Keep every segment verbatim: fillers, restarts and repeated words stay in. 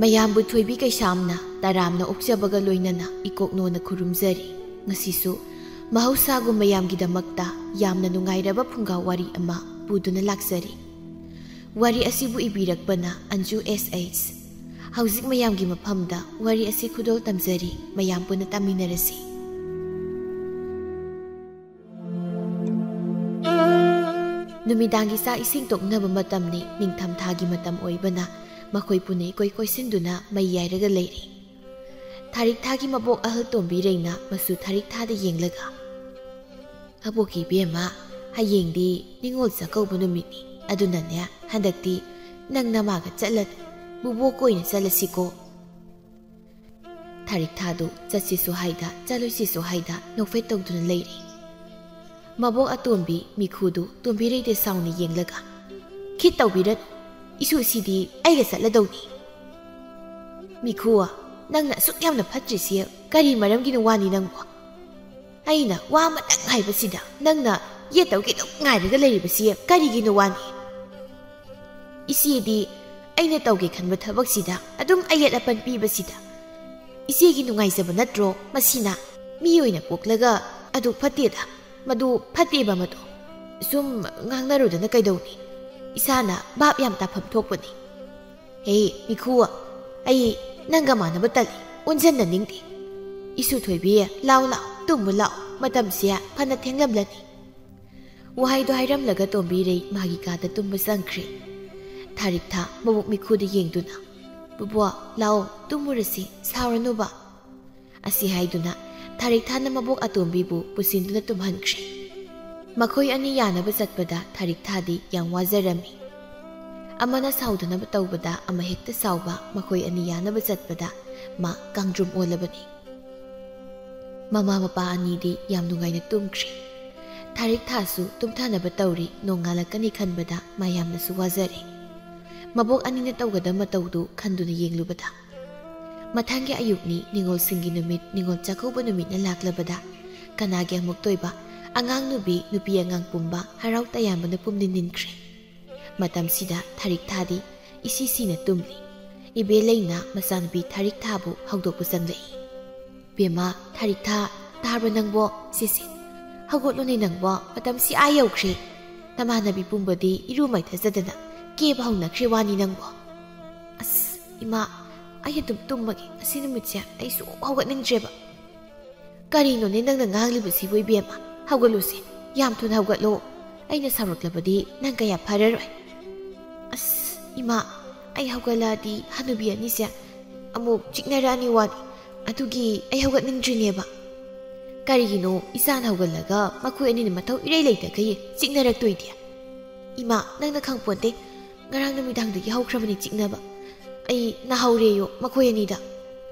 ꯃꯌꯥꯝꯕꯨ ꯊꯣꯏꯕꯤ ꯀꯩꯁꯥꯝꯅ ꯇꯔꯥꯝꯅ ꯑꯣꯛꯆꯕꯒ ꯂꯣꯏꯅꯅ ꯏꯀꯣꯛꯅꯣꯅ ꯈꯨꯔꯨꯝꯖꯔꯤ꯫ ꯉꯁꯤꯁꯨ ꯃꯍꯧꯁꯥꯒꯨꯝ ꯃꯌꯥꯝꯒꯤꯗꯃꯛꯇ ꯌꯥꯝꯅ ꯅꯨꯡꯉꯥꯏꯔꯕ ꯐꯨꯡꯒꯥ ꯋꯥꯔꯤ ꯑꯃ ꯄꯨꯗꯨꯅ ꯂꯥꯛꯆꯔꯤ꯫ ꯋꯥꯔꯤ ꯑꯁꯤꯕꯨ ꯏꯕꯤꯔꯛꯄꯅ ꯑꯟꯖꯨ ꯑꯦꯁ ꯑꯩꯆ꯫ ꯍꯧꯖꯤꯛ ꯃꯌꯥꯝꯒꯤ ꯃꯐꯝꯗ ꯋꯥꯔꯤ ꯑꯁꯤ ꯈꯨꯗꯣꯜ ꯇꯝꯖꯔꯤ, ꯃꯌꯥꯝ ꯄꯨꯟꯅ ꯇꯥꯃꯤꯟꯅꯔꯁꯤ꯫ ꯅꯨꯃꯤꯗꯥꯡꯒꯤ ꯆꯥꯛ ꯏꯁꯤꯡ ꯇꯣꯛꯅꯕ ꯃꯇꯝꯅꯤ꯫ ꯅꯤꯡꯊꯝ ꯊꯥꯒꯤ ꯃꯇꯝ ꯑꯣꯏꯕꯅ ꯃꯈꯣꯏ ꯄꯨꯟꯅ ꯏꯀꯣꯏ ꯀꯣꯏꯁꯤꯟꯗꯨꯅ ꯃꯩ ꯌꯥꯏꯔꯒ ꯂꯩꯔꯤ꯫ ꯊꯥꯔꯤꯛ ꯊꯥꯒꯤ ꯃꯕꯣꯛ ꯑꯍꯜ ꯇꯣꯝꯕꯤꯔꯩꯅ ꯃꯁꯨ ꯊꯥꯔꯤꯛ ꯊꯥꯗ ꯌꯦꯡꯂꯒ, "ꯑꯕꯣꯛꯀꯤ ꯏꯕꯦꯝꯃ, ꯍꯌꯦꯡꯗꯤ ꯅꯤꯉꯣꯜ ꯆꯥꯛꯀꯧꯕ ꯅꯨꯃꯤꯠꯅꯤ, ꯑꯗꯨꯅꯅꯦ ꯍꯟꯗꯛꯇꯤ ꯅꯪ ꯅꯃꯥꯒ ꯆꯠꯂꯅꯨ, ꯕꯨꯕꯣꯛꯀ ꯑꯣꯏꯅ ꯆꯠꯂꯁꯤꯀꯣ?" ꯊꯥꯔꯤꯛ ꯊꯥꯗꯨ ꯆꯠꯁꯤꯁꯨ ꯍꯥꯏꯗ, ꯆꯠꯂꯣꯏꯁꯤꯁꯨ ꯍꯥꯏꯗ ꯅꯣꯛꯐꯦꯠ ꯇꯧꯗꯨꯅ ꯂꯩꯔꯤ꯫ ꯃꯕꯣꯛ ꯑꯇꯣꯝꯕꯤ ꯃꯤꯈꯨꯗꯨ ꯇꯣꯝꯕꯤꯔꯩꯗ ꯁꯥꯎꯅ ꯌꯦꯡꯂꯒ, "ꯈꯤꯠ ꯇꯧꯕꯤꯔꯅꯨ, ꯏꯁꯨꯁꯤꯗꯤ ꯑꯩꯒ ꯆꯠꯂꯗꯧꯅꯤ꯫" "ꯃꯤꯈꯨ, ꯅꯪꯅ ꯑꯁꯨꯛ ꯌꯥꯝꯅ ꯐꯠꯇ꯭ꯔꯤꯁꯤ ꯀꯔꯤ ꯃꯔꯝꯒꯤꯅꯣ ꯋꯥꯅꯤ ꯅꯪꯕꯣ? ꯑꯩꯅ ꯋꯥ ꯑꯃꯇꯪ ꯍꯥꯏꯕꯁꯤꯗ ꯅꯪꯅ ꯌꯦꯠꯇꯧꯒꯤ ꯑꯗꯨꯝ ꯉꯥꯏꯔꯒ ꯂꯩꯔꯤꯕꯁꯤ ꯀꯔꯤꯒꯤꯅꯣ ꯋꯥꯅꯤ? ꯏꯆꯦꯗꯤ ꯑꯩꯅ ꯇꯧꯒꯦ ꯈꯟꯕ ꯊꯕꯛꯁꯤꯗ ꯑꯗꯨꯝ ꯑꯌꯦꯠ ꯑꯄꯟ ꯄꯤꯕꯁꯤꯗ ꯏꯆꯦꯒꯤ ꯅꯨꯡꯉꯥꯏꯖꯕ ꯅꯠꯇ꯭ꯔꯣ ꯃꯁꯤꯅ? ꯃꯤ ꯑꯣꯏꯅ ꯄꯣꯛꯂꯒ ꯑꯗꯨ ꯐꯠꯇꯦꯗ, ꯃꯗꯨ ꯐꯠꯇꯦꯕ ꯃꯗꯨ꯫ ꯁꯨꯝ ꯉꯥꯡꯅꯔꯨꯗꯅ ꯀꯩꯗꯧꯅꯤ? ꯏꯁꯥꯅ ꯚꯥꯞ ꯌꯥꯝ ꯇꯥꯐꯝ ꯊꯣꯛꯄꯅꯤ꯫ ꯍꯦ, ꯃꯤꯈꯨ, ꯑꯩ ꯅꯪꯒ ꯃꯥꯟꯅꯕ ꯇꯜꯂꯤ, ꯑꯣꯟꯁꯤꯟꯅꯅꯤꯡꯗꯦ꯫ ꯏꯁꯨ ꯊꯣꯏꯕꯤ, ꯂꯥꯎ ꯂꯥꯎ, ꯇꯨꯝꯃꯨ ꯂꯥꯎ, ꯃꯇꯝꯁꯦ ꯐꯅ ꯊꯦꯡꯂꯝꯂꯅꯤ꯫" ꯋꯥꯍꯩꯗꯣ ꯍꯥꯏꯔꯝꯂꯒ ꯇꯣꯝꯕꯤꯔꯩ ꯃꯥꯒꯤ ꯀꯥꯗ ꯇꯨꯝꯕ ꯆꯪꯈ꯭ꯔꯦ꯫ ꯊꯥꯔꯤꯛ ꯊꯥ ꯃꯕꯣꯛ ꯃꯤꯈꯨꯗ ꯌꯦꯡꯗꯨꯅ, "ꯕꯨꯕꯣꯛ, ꯂꯥꯛꯑꯣ, ꯇꯨꯝꯃꯨꯔꯁꯤ, ꯁꯥꯎꯔꯅꯨꯕ꯫" ꯑꯁꯤ ꯍꯥꯏꯗꯨꯅ ꯊꯥꯔꯤꯛ ꯊꯥꯅ ꯃꯕꯣꯛ ꯑꯇꯣꯝꯕꯤꯕꯨ ꯄꯨꯁꯤꯟꯗꯨꯅ ꯇꯨꯝꯍꯟꯈ꯭ꯔꯦ꯫ ꯃꯈꯣꯏ ꯑꯅꯤ ꯌꯥꯅꯕ ꯆꯠꯄꯗ ꯊꯥꯔꯤꯛ ꯊꯥꯗꯤ ꯌꯥꯝ ꯋꯥꯖꯔꯝꯃꯤ꯫ ꯑꯃꯅ ꯁꯥꯎꯗꯅꯕ ꯇꯧꯕꯗ ꯑꯃ ꯍꯦꯛꯇ ꯁꯥꯎꯕ, ꯃꯈꯣꯏ ꯑꯅꯤ ꯌꯥꯅꯕ ꯆꯠꯄꯗ ꯃꯥ ꯀꯥꯡꯗ꯭ꯔꯨꯝ ꯑꯣꯜꯂꯕꯅꯤ꯫ ꯃꯃꯥ ꯃꯄꯥ ꯑꯅꯤꯗꯤ ꯌꯥꯝ ꯅꯨꯡꯉꯥꯏꯅ ꯇꯨꯝꯈ꯭ꯔꯦ꯫ ꯊꯥꯔꯤꯛ ꯊꯥꯁꯨ ꯇꯨꯝꯊꯅꯕ ꯇꯧꯔꯤ, ꯅꯣꯡꯉꯥꯜꯂꯛꯀꯅꯤ ꯈꯟꯕꯗ ꯃꯥ ꯌꯥꯝꯅꯁꯨ ꯋꯥꯖꯔꯦ꯫ ꯃꯕꯣꯛ ꯑꯅꯤꯅ ꯇꯧꯒꯗꯕ ꯃꯇꯧꯗꯨ ꯈꯟꯗꯨꯅ ꯌꯦꯡꯂꯨꯕꯗ, ꯃꯊꯪꯒꯤ ꯑꯌꯨꯛꯅꯤ, ꯅꯤꯉꯣꯜꯁꯤꯡꯒꯤ ꯅꯨꯃꯤꯠ, ꯅꯤꯉꯣꯜ ꯆꯥꯛꯀꯧꯕ ꯅꯨꯃꯤꯠꯅ ꯂꯥꯛꯂꯕꯗ ꯀꯅꯥꯒꯤ ꯑꯃꯨꯛꯇꯣꯏꯕ, ꯑꯉꯥꯡ ꯅꯨꯕꯤ, ꯅꯨꯄꯤ ꯑꯉꯥꯡ ꯄꯨꯝꯕ ꯍꯔꯥꯎ ꯇꯌꯥꯝꯕꯅ ꯄꯨꯝꯅꯤꯟ ꯅꯤꯟꯈ꯭ꯔꯦ꯫ ꯃꯇꯝꯁꯤꯗ ꯊꯥꯔꯤꯛ ꯊꯥꯗꯤ ꯏꯁꯤ ꯁꯤꯅ ꯇꯨꯝꯂꯤ꯫ ꯏꯕꯦꯂꯩꯅ ꯃꯆꯥꯅꯨꯄꯤ ꯊꯥꯔꯤꯛꯊꯥꯕꯨ ꯍꯧꯗꯣꯛꯄ ꯆꯪꯂꯛꯏ꯫ "ꯕꯦꯝꯃ, ꯊꯥꯔꯤꯛꯊꯥ, ꯇꯥꯕ꯭ꯔꯥ ꯅꯪꯕꯣ? ꯁꯤꯁꯦ, ꯍꯧꯒꯠꯂꯣꯅꯦ ꯅꯪꯕꯣ, ꯃꯇꯝꯁꯤ ꯑꯥ ꯌꯧꯈ꯭ꯔꯦ꯫ ꯅꯃꯥꯟꯅꯕꯤ ꯄꯨꯝꯕꯗꯤ ꯏꯔꯨ ꯃꯥꯏꯊꯖꯗꯅ ꯀꯦꯕ ꯍꯧꯅꯈ꯭ꯔꯦ ꯋꯥꯅꯤ ꯅꯪꯕꯣ꯫ ꯑꯁ, ꯏꯃꯥ, ꯑꯩ ꯑꯗꯨꯝ ꯇꯨꯝꯃꯒꯦ꯫ ꯉꯁꯤ ꯅꯨꯃꯤꯠꯁꯦ ꯑꯩ ꯁꯨꯡꯍꯧ ꯍꯧꯒꯠꯅꯤꯡꯗ꯭ꯔꯦꯕ꯫ ꯀꯔꯤꯅꯣꯅꯦ ꯅꯪꯅ ꯉꯥꯡꯂꯤꯕꯁꯤꯕꯨ ꯏꯕꯦꯝꯃ? ꯍꯧꯒꯠꯂꯨꯁꯦ, ꯌꯥꯝ ꯊꯨꯅ ꯍꯧꯒꯠꯂꯣ꯫ ꯑꯩꯅ ꯁꯥꯎꯔꯛꯂꯕꯗꯤ ꯅꯪ ꯀꯌꯥ ꯐꯔꯔꯣꯏ꯫" "ꯑꯁ, ꯏꯃꯥ, ꯑꯩ ꯍꯧꯒꯠꯂꯛꯑꯗꯤ ꯍꯅꯨꯕꯤ ꯑꯅꯤꯁꯦ ꯑꯃꯨꯛ ꯆꯤꯛꯅꯔꯛꯑꯅꯤ ꯋꯥꯅꯤ꯫ ꯑꯗꯨꯒꯤ ꯑꯩ ꯍꯧꯒꯠꯅꯤꯡꯗ꯭ꯔꯤꯅꯦꯕ꯫" "ꯀꯔꯤꯒꯤꯅꯣ ꯏꯆꯥꯅ ꯍꯧꯒꯠꯂꯒ ꯃꯈꯣꯏ ꯑꯅꯤꯅ ꯃꯊꯧ ꯏꯔꯩ ꯂꯩꯇꯈꯩ ꯆꯤꯛꯅꯔꯛꯇꯣꯏꯗꯤ?" "ꯏꯃꯥ, ꯅꯪꯅ ꯈꯪꯄꯣꯟꯇꯦ꯫ ꯉꯔꯥꯡ ꯅꯨꯃꯤꯗꯥꯡꯗꯒꯤ ꯍꯧꯈ꯭ꯔꯕꯅꯤ ꯆꯤꯛꯅꯕ꯫ ꯑꯩ ꯅꯥꯍꯧꯔꯦꯌꯣ ꯃꯈꯣꯏ ꯑꯅꯤꯗ꯫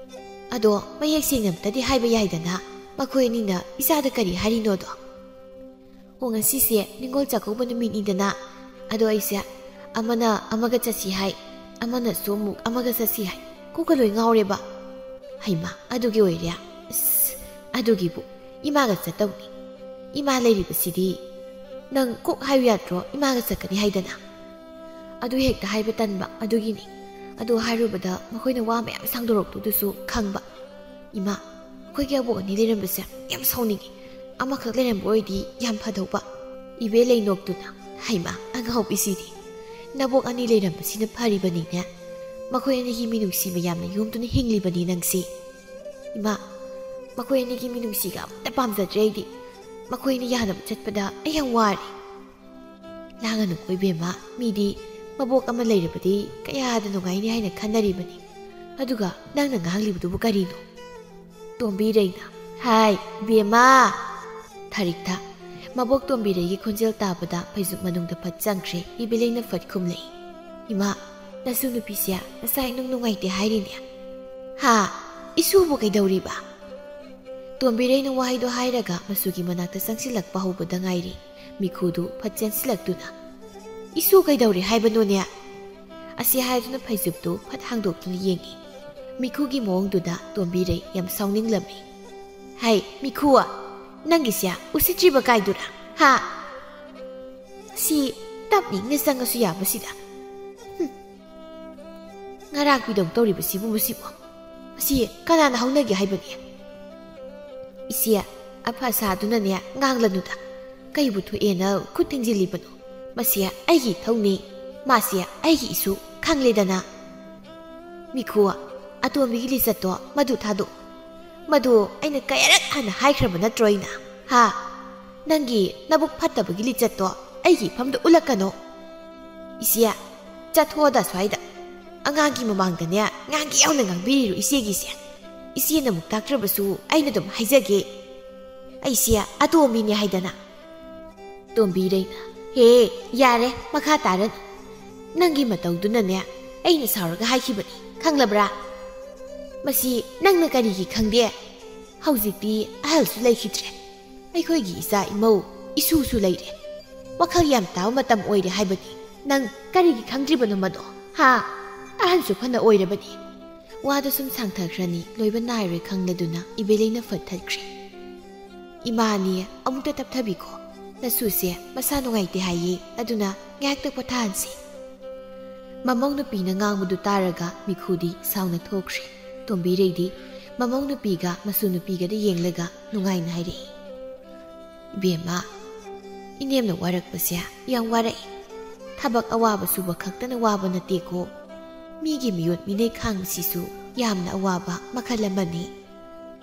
ꯑꯗꯣ ꯃꯌꯦꯛ ꯁꯦꯡꯅ ꯑꯝꯇꯗꯤ ꯍꯥꯏꯕ ꯌꯥꯏꯗꯅ, ꯃꯈꯣꯏ ꯑꯅꯤꯅ ꯏꯆꯥꯗ ꯀꯔꯤ ꯍꯥꯏꯔꯤꯅꯣꯗꯣ?" "ꯑꯣ, ꯉꯁꯤꯁꯦ ꯅꯤꯉꯣꯜ ꯆꯥꯛꯀꯧꯕ ꯅꯨꯃꯤꯠꯅꯤꯗꯅ, ꯑꯗꯣ ꯑꯩꯁꯦ ꯑꯃꯅ ꯑꯃꯒ ꯆꯠꯁꯤ ꯍꯥꯏ, ꯑꯃꯅꯁꯨ ꯑꯃꯨꯛ ꯑꯃꯒ ꯆꯠꯁꯤ ꯍꯥꯏ꯫ ꯀꯣꯛꯀ ꯂꯣꯏ ꯉꯥꯎꯔꯦꯕ꯫" "ꯍꯩꯃꯥ, ꯑꯗꯨꯒꯤ ꯑꯣꯏꯔꯦ? ꯑꯁ, ꯑꯗꯨꯒꯤꯕꯨ ꯏꯃꯥꯒ ꯆꯠꯇꯧꯅꯤ꯫ ꯏꯃꯥ ꯂꯩꯔꯤꯕꯁꯤꯗꯤ꯫ ꯅꯪ ꯀꯣꯛ ꯍꯥꯏꯌꯨ ꯌꯥꯗ꯭ꯔꯣ, ꯏꯃꯥꯒ ꯆꯠꯀꯅꯤ ꯍꯥꯏꯗꯅ?" "ꯑꯗꯨ ꯍꯦꯛꯇ ꯍꯥꯏꯕ ꯇꯟꯕ, ꯑꯗꯨꯒꯤꯅꯤ꯫ ꯑꯗꯨ ꯍꯥꯏꯔꯨꯕꯗ ꯃꯈꯣꯏꯅ ꯋꯥ ꯃꯌꯥꯝ ꯁꯥꯡꯗꯣꯔꯛꯇꯨꯗꯨꯁꯨ ꯈꯪꯕ꯫ ꯏꯃꯥ, ꯑꯩꯈꯣꯏꯒꯤ ꯑꯕꯣꯛ ꯑꯅꯤ ꯂꯩꯔꯝꯕꯁꯦ ꯌꯥꯝ ꯁꯥꯎꯅꯤꯡꯉꯤ꯫ ꯑꯃꯈꯛ ꯂꯩꯔꯝꯕ ꯑꯣꯏꯗꯤ ꯌꯥꯝ ꯐꯗꯧꯕ꯫" ꯏꯕꯦ ꯂꯩꯅꯣꯛꯇꯨꯅ, "ꯍꯩꯃꯥ, ꯑꯉꯥꯎꯕꯤꯁꯤꯗꯤ꯫ ꯅꯕꯣꯛ ꯑꯅꯤ ꯂꯩꯔꯝꯕꯁꯤꯅ ꯐꯔꯤꯕꯅꯤꯅꯦ꯫ ꯃꯈꯣꯏ ꯑꯅꯤꯒꯤ ꯃꯤꯅꯨꯡꯁꯤ ꯃꯌꯥꯝꯅ ꯌꯣꯝꯗꯨꯅ ꯍꯤꯡꯂꯤꯕꯅꯤ ꯅꯪꯁꯤ꯫" "ꯏꯃꯥ, ꯃꯈꯣꯏ ꯑꯅꯤꯒꯤ ꯃꯤꯅꯨꯡꯁꯤꯒ ꯑꯝꯇ ꯄꯥꯝꯖꯗ꯭ꯔꯦ ꯑꯩꯗꯤ꯫ ꯃꯈꯣꯏ ꯑꯅꯤ ꯌꯥꯅꯕ ꯆꯠꯄꯗ ꯑꯩ ꯌꯥꯝ ꯋꯥꯔꯦ꯫" "ꯂꯥꯡꯒꯅꯨꯀꯣ ꯏꯕꯦꯝꯃ, ꯃꯤꯗꯤ ꯃꯕꯣꯛ ꯑꯃ ꯂꯩꯔꯕꯗꯤ ꯀꯌꯥꯗ ꯅꯨꯡꯉꯥꯏꯅꯤ ꯍꯥꯏꯅ ꯈꯟꯅꯔꯤꯕꯅꯤ꯫ ꯑꯗꯨꯒ ꯅꯪꯅ ꯉꯥꯡꯂꯤꯕꯗꯨꯕꯨ ꯀꯔꯤꯅꯣ?" ꯇꯣꯝꯕꯤꯔꯩꯅ, "ꯍꯥꯏ, ꯏꯕꯦꯝꯃ!" ꯊꯥꯔꯤꯛꯊꯥ꯫ ꯃꯕꯣꯛ ꯇꯣꯝꯕꯤꯔꯩꯒꯤ ꯈꯣꯟꯖꯦꯜ ꯇꯥꯕꯗ ꯐꯩꯖꯨꯞ ꯃꯅꯨꯡꯗ ꯐꯠ ꯆꯪꯈ꯭ꯔꯦ꯫ ꯏꯕꯦꯂꯩꯅ ꯐꯠ ꯈꯨꯝꯂꯛꯏ, "ꯏꯃꯥ, ꯅꯁꯨ ꯅꯨꯄꯤꯁꯦ ꯅꯁꯥ ꯏꯅꯨꯡ ꯅꯨꯡꯉꯥꯏꯇꯦ ꯍꯥꯏꯔꯤꯅꯦ꯫" "ꯍꯥ? ꯏꯁꯨꯕꯨ ꯀꯩꯗꯧꯔꯤꯕ?" ꯇꯣꯝꯕꯤꯔꯩꯅ ꯋꯥꯍꯩꯗꯣ ꯍꯥꯏꯔꯒ ꯃꯁꯨꯒꯤ ꯃꯅꯥꯛꯇ ꯆꯪꯁꯤꯜꯂꯛꯄ ꯍꯧꯕꯗ ꯉꯥꯏꯔꯤ꯫ ꯃꯤꯈꯨꯗꯨ ꯐꯠ ꯆꯦꯟꯁꯤꯜꯂꯛꯇꯨꯅ, "ꯏꯁꯨ ꯀꯩꯗꯧꯔꯦ ꯍꯥꯏꯕꯅꯣꯅꯦ?" ꯑꯁꯤ ꯍꯥꯏꯗꯨꯅ ꯐꯩꯖꯨꯞꯇꯨ ꯐꯠ ꯍꯥꯡꯗꯣꯛꯇꯨꯅ ꯌꯦꯡꯉꯤ꯫ ꯃꯤꯈꯨꯒꯤ ꯃꯑꯣꯡꯗꯨꯗ ꯇꯣꯝꯕꯤꯔꯩ ꯌꯥꯝ ꯁꯥꯎꯅꯤꯡꯂꯝꯃꯤ꯫ "ꯍꯩ, ꯃꯤꯈꯨ, ꯅꯪꯒꯤꯁꯦ ꯎꯁꯤꯠꯇ꯭ꯔꯤꯕ ꯀꯥꯏꯗꯨꯔꯥ? ꯍꯥ? ꯁꯤ ꯇꯞꯅ ꯏꯪꯅ ꯆꯪꯉꯁꯨ ꯌꯥꯕꯁꯤꯗ꯫ ꯍꯨꯝ꯫ ꯉꯔꯥꯛꯄꯤꯗꯧ ꯇꯧꯔꯤꯕꯁꯤꯕꯨ ꯃꯁꯤꯕꯨ? ꯃꯁꯤ ꯀꯅꯥꯅ ꯍꯧꯅꯒꯦ ꯍꯥꯏꯕꯅꯤ? ꯏꯆꯦ, ꯑꯐ ꯁꯥꯗꯨꯅꯅꯦ ꯉꯥꯡꯂꯅꯨꯗ꯫ ꯀꯩꯕꯨ ꯊꯣꯛꯑꯦꯅ ꯈꯨꯠ ꯊꯤꯡꯖꯤꯜꯂꯤꯕꯅꯣ? ꯃꯁꯤ ꯑꯩꯒꯤ ꯏꯊꯧꯅꯤ, ꯃꯥꯁꯤ ꯑꯩꯒꯤ ꯏꯁꯨ, ꯈꯪꯂꯦꯗꯅ꯫ ꯃꯤꯈꯨ, ꯑꯇꯣꯝꯕꯤꯒꯤ ꯂꯤꯆꯠꯇꯣ ꯃꯗꯨ ꯊꯥꯗꯣꯛꯎ꯫ ꯃꯗꯨ ꯑꯩꯅ ꯀꯌꯥꯔꯛ ꯍꯥꯟꯅ ꯍꯥꯏꯈ꯭ꯔꯕ ꯅꯠꯇ꯭ꯔꯣ ꯑꯩꯅ? ꯍꯥ? ꯅꯪꯒꯤ ꯅꯕꯨꯛ ꯐꯠꯇꯕꯒꯤ ꯂꯤꯆꯠꯇꯣ ꯑꯩꯒꯤ ꯏꯐꯝꯗ ꯎꯠꯂꯛꯀꯅꯣ꯫ ꯏꯆꯦ, ꯆꯠꯊꯣꯛꯑꯗ ꯁ꯭ꯋꯥꯏꯗ꯫ ꯑꯉꯥꯡꯒꯤ ꯃꯃꯥꯡꯗꯅꯦ ꯉꯥꯡꯒꯦ ꯌꯥꯎꯅ ꯉꯥꯡꯕꯤꯔꯤꯔꯣ ꯏꯆꯦꯒꯤꯁꯦ? ꯏꯆꯦꯅ ꯑꯃꯨꯛ ꯇꯥꯛꯇ꯭ꯔꯕꯁꯨ ꯑꯩꯅ ꯑꯗꯨꯝ ꯍꯥꯏꯖꯒꯦ꯫ ꯑꯩꯁꯦ ꯑꯇꯣꯝꯕꯤꯅꯦ ꯍꯥꯏꯗꯅ꯫ ꯇꯣꯝꯕꯤꯔꯩꯅ, "ꯍꯦ, ꯌꯥꯔꯦ, ꯃꯈꯥ ꯇꯥꯔꯅꯨ꯫ ꯅꯪꯒꯤ ꯃꯇꯧꯗꯨꯅꯅꯦ ꯑꯩꯅ ꯁꯥꯎꯔꯒ ꯍꯥꯏꯈꯤꯕꯅꯤ, ꯈꯪꯂꯕ꯭ꯔꯥ? ꯃꯁꯤ ꯅꯪꯅ ꯀꯔꯤꯒꯤ ꯈꯪꯗꯦ? ꯍꯧꯖꯤꯛꯇꯤ ꯑꯍꯜꯁꯨ ꯂꯩꯈꯤꯗ꯭ꯔꯦ꯫ ꯑꯩꯈꯣꯏꯒꯤ ꯏꯆꯥ ꯏꯃꯧ, ꯏꯁꯨꯁꯨ ꯂꯩꯔꯦ꯫ ꯋꯥꯈꯜ ꯌꯥꯝ ꯇꯥꯕ ꯃꯇꯝ ꯑꯣꯏꯔꯦ ꯍꯥꯏꯕꯅꯤ꯫ ꯅꯪ ꯀꯔꯤꯒꯤ ꯈꯪꯗ꯭ꯔꯤꯕꯅꯣ ꯃꯗꯣ? ꯍꯥ? ꯑꯍꯟꯁꯨ ꯐꯅ ꯑꯣꯏꯔꯕꯅꯤ꯫" ꯋꯥꯗꯨ ꯁꯨꯝ ꯁꯥꯡꯊꯈ꯭ꯔꯅꯤ ꯂꯣꯏꯕ ꯅꯥꯏꯔꯣꯏ ꯈꯪꯂꯗꯨꯅ ꯏꯕꯦꯂꯩꯅ ꯐꯠ ꯊꯠꯈ꯭ꯔꯦ꯫ "ꯏꯃꯥꯅꯤ, ꯑꯃꯨꯛꯇ ꯇꯞꯊꯕꯤꯈꯣ꯫ ꯅꯁꯨꯁꯦ ꯃꯁꯥ ꯅꯨꯡꯉꯥꯏꯇꯦ ꯍꯥꯏꯌꯦ, ꯑꯗꯨꯅ ꯉꯥꯏꯍꯥꯛꯇ ꯄꯣꯊꯥꯍꯟꯁꯤ꯫" ꯃꯃꯧ ꯅꯨꯄꯤꯅ ꯉꯥꯡꯕꯗꯨ ꯇꯥꯔꯒ ꯃꯤꯈꯨꯗꯤ ꯁꯥꯎꯅ ꯊꯣꯛꯈ꯭ꯔꯦ꯫ ꯇꯣꯝꯕꯤꯔꯩꯗꯤ ꯃꯃꯧ ꯅꯨꯄꯤꯒ ꯃꯁꯨ ꯅꯨꯄꯤꯒꯗ ꯌꯦꯡꯂꯒ ꯅꯨꯡꯉꯥꯏꯅ ꯍꯥꯏꯔꯛꯏ, "ꯏꯕꯦꯝꯃ, ꯏꯅꯦꯝꯅ ꯋꯥꯔꯛꯄꯁꯦ ꯌꯥꯝ ꯋꯥꯔꯛꯏ꯫ ꯊꯕꯛ ꯑꯋꯥꯕ ꯁꯨꯕ ꯈꯛꯇꯅ ꯋꯥꯕ ꯅꯠꯇꯦꯀꯣ꯫ ꯃꯤꯒꯤ ꯃꯤꯑꯣꯠ ꯃꯤꯅꯩ ꯈꯥꯡꯕꯁꯤꯁꯨ ꯌꯥꯝꯅ ꯑꯋꯥꯕ ꯃꯈꯜ ꯑꯃꯅꯤ꯫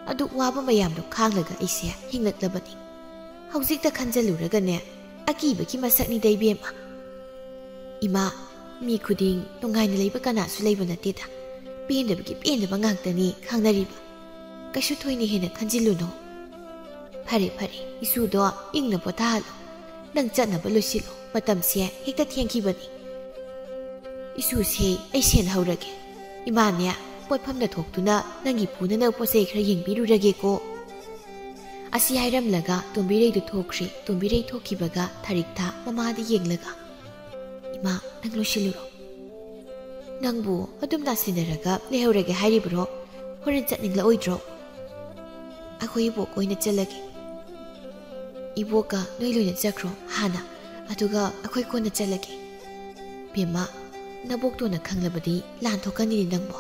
ꯑꯗꯨꯛ ꯋꯥꯕ ꯃꯌꯥꯝꯗꯣ ꯈꯥꯡꯂꯒ ꯑꯩꯁꯦ ꯍꯤꯡꯂꯛꯂꯕꯅꯤ꯫ ꯍꯧꯖꯤꯛꯇ ꯈꯟꯖꯜꯂꯨꯔꯒꯅꯦ, ꯑꯀꯤꯕꯒꯤ ꯃꯁꯛꯅꯤꯗ ꯏꯕꯦꯝꯃ꯫ ꯏꯃꯥ, ꯃꯤ ꯈꯨꯗꯤꯡ ꯅꯨꯡꯉꯥꯏꯅ ꯂꯩꯕ ꯀꯅꯥꯁꯨ ꯂꯩꯕ ꯅꯠꯇꯦꯗ꯫ ꯄꯦꯟꯗꯕꯒꯤ ꯄꯦꯟꯗꯕ ꯉꯥꯛꯇꯅꯤ ꯈꯪꯅꯔꯤꯕ꯫ ꯀꯩꯁꯨ ꯊꯣꯏꯅ ꯍꯦꯟꯅ ꯈꯟꯖꯤꯜꯂꯨꯅꯨ꯫ ꯐꯔꯦ, ꯐꯔꯦ, ꯏꯁꯨꯗꯣ ꯏꯪꯅ ꯄꯣꯊꯥꯍꯜꯂꯣ꯫ ꯅꯪ ꯆꯠꯅꯕ ꯂꯣꯏꯁꯤꯜꯂꯣ, ꯃꯇꯝꯁꯦ ꯍꯦꯛꯇ ꯊꯦꯡꯈꯤꯕꯅꯤ꯫ ꯏꯁꯨꯁꯦ ꯑꯩ ꯁꯦꯟꯅꯍꯧꯔꯒꯦ꯫ ꯏꯃꯥꯅꯦ, ꯄꯣꯠꯐꯝꯗ ꯊꯣꯛꯇꯨꯅ ꯅꯪꯒꯤ ꯄꯨꯅꯅꯕ ꯄꯣꯠ ꯆꯩ ꯈꯔ ꯌꯦꯡꯕꯤꯔꯨꯔꯒꯦꯀꯣ꯫" ꯑꯁꯤ ꯍꯥꯏꯔꯝꯂꯒ ꯇꯣꯝꯕꯤꯔꯩꯗꯨ ꯊꯣꯛꯈ꯭ꯔꯦ꯫ ꯇꯣꯝꯕꯤꯔꯩ ꯊꯣꯛꯈꯤꯕꯒ ꯊꯥꯔꯤꯛꯊꯥ ꯃꯃꯥꯗ ꯌꯦꯡꯂꯒ, "ꯏꯃꯥ, ꯅꯪ ꯂꯣꯏꯁꯤꯜꯂꯨꯔꯣ꯫ ꯅꯪꯕꯨ ꯑꯗꯨꯝ ꯅꯥꯁꯤꯟꯅꯔꯒ ꯂꯩꯍꯧꯔꯒꯦ ꯍꯥꯏꯔꯤꯕ꯭ꯔꯣ? ꯍꯣꯔꯦꯟ ꯆꯠꯅꯤꯡꯂꯛꯑꯣꯏꯗ꯭ꯔꯣ?" "ꯑꯩꯈꯣꯏ ꯏꯕꯣꯛ ꯑꯣꯏꯅ ꯆꯠꯂꯒꯦ꯫" "ꯏꯕꯣꯛꯀ ꯅꯣꯏ ꯂꯣꯏꯅ ꯆꯠꯈ꯭ꯔꯣ ꯍꯥꯟꯅ, ꯑꯗꯨꯒ ꯑꯩꯈꯣꯏ ꯀꯣꯟꯅ ꯆꯠꯂꯒꯦ꯫" "ꯕꯦꯝꯃ, ꯅꯕꯣꯛꯇꯣꯅ ꯈꯪꯂꯕꯗꯤ ꯂꯥꯟ ꯊꯣꯛꯀꯅꯤꯅꯦ ꯅꯪꯕꯣ꯫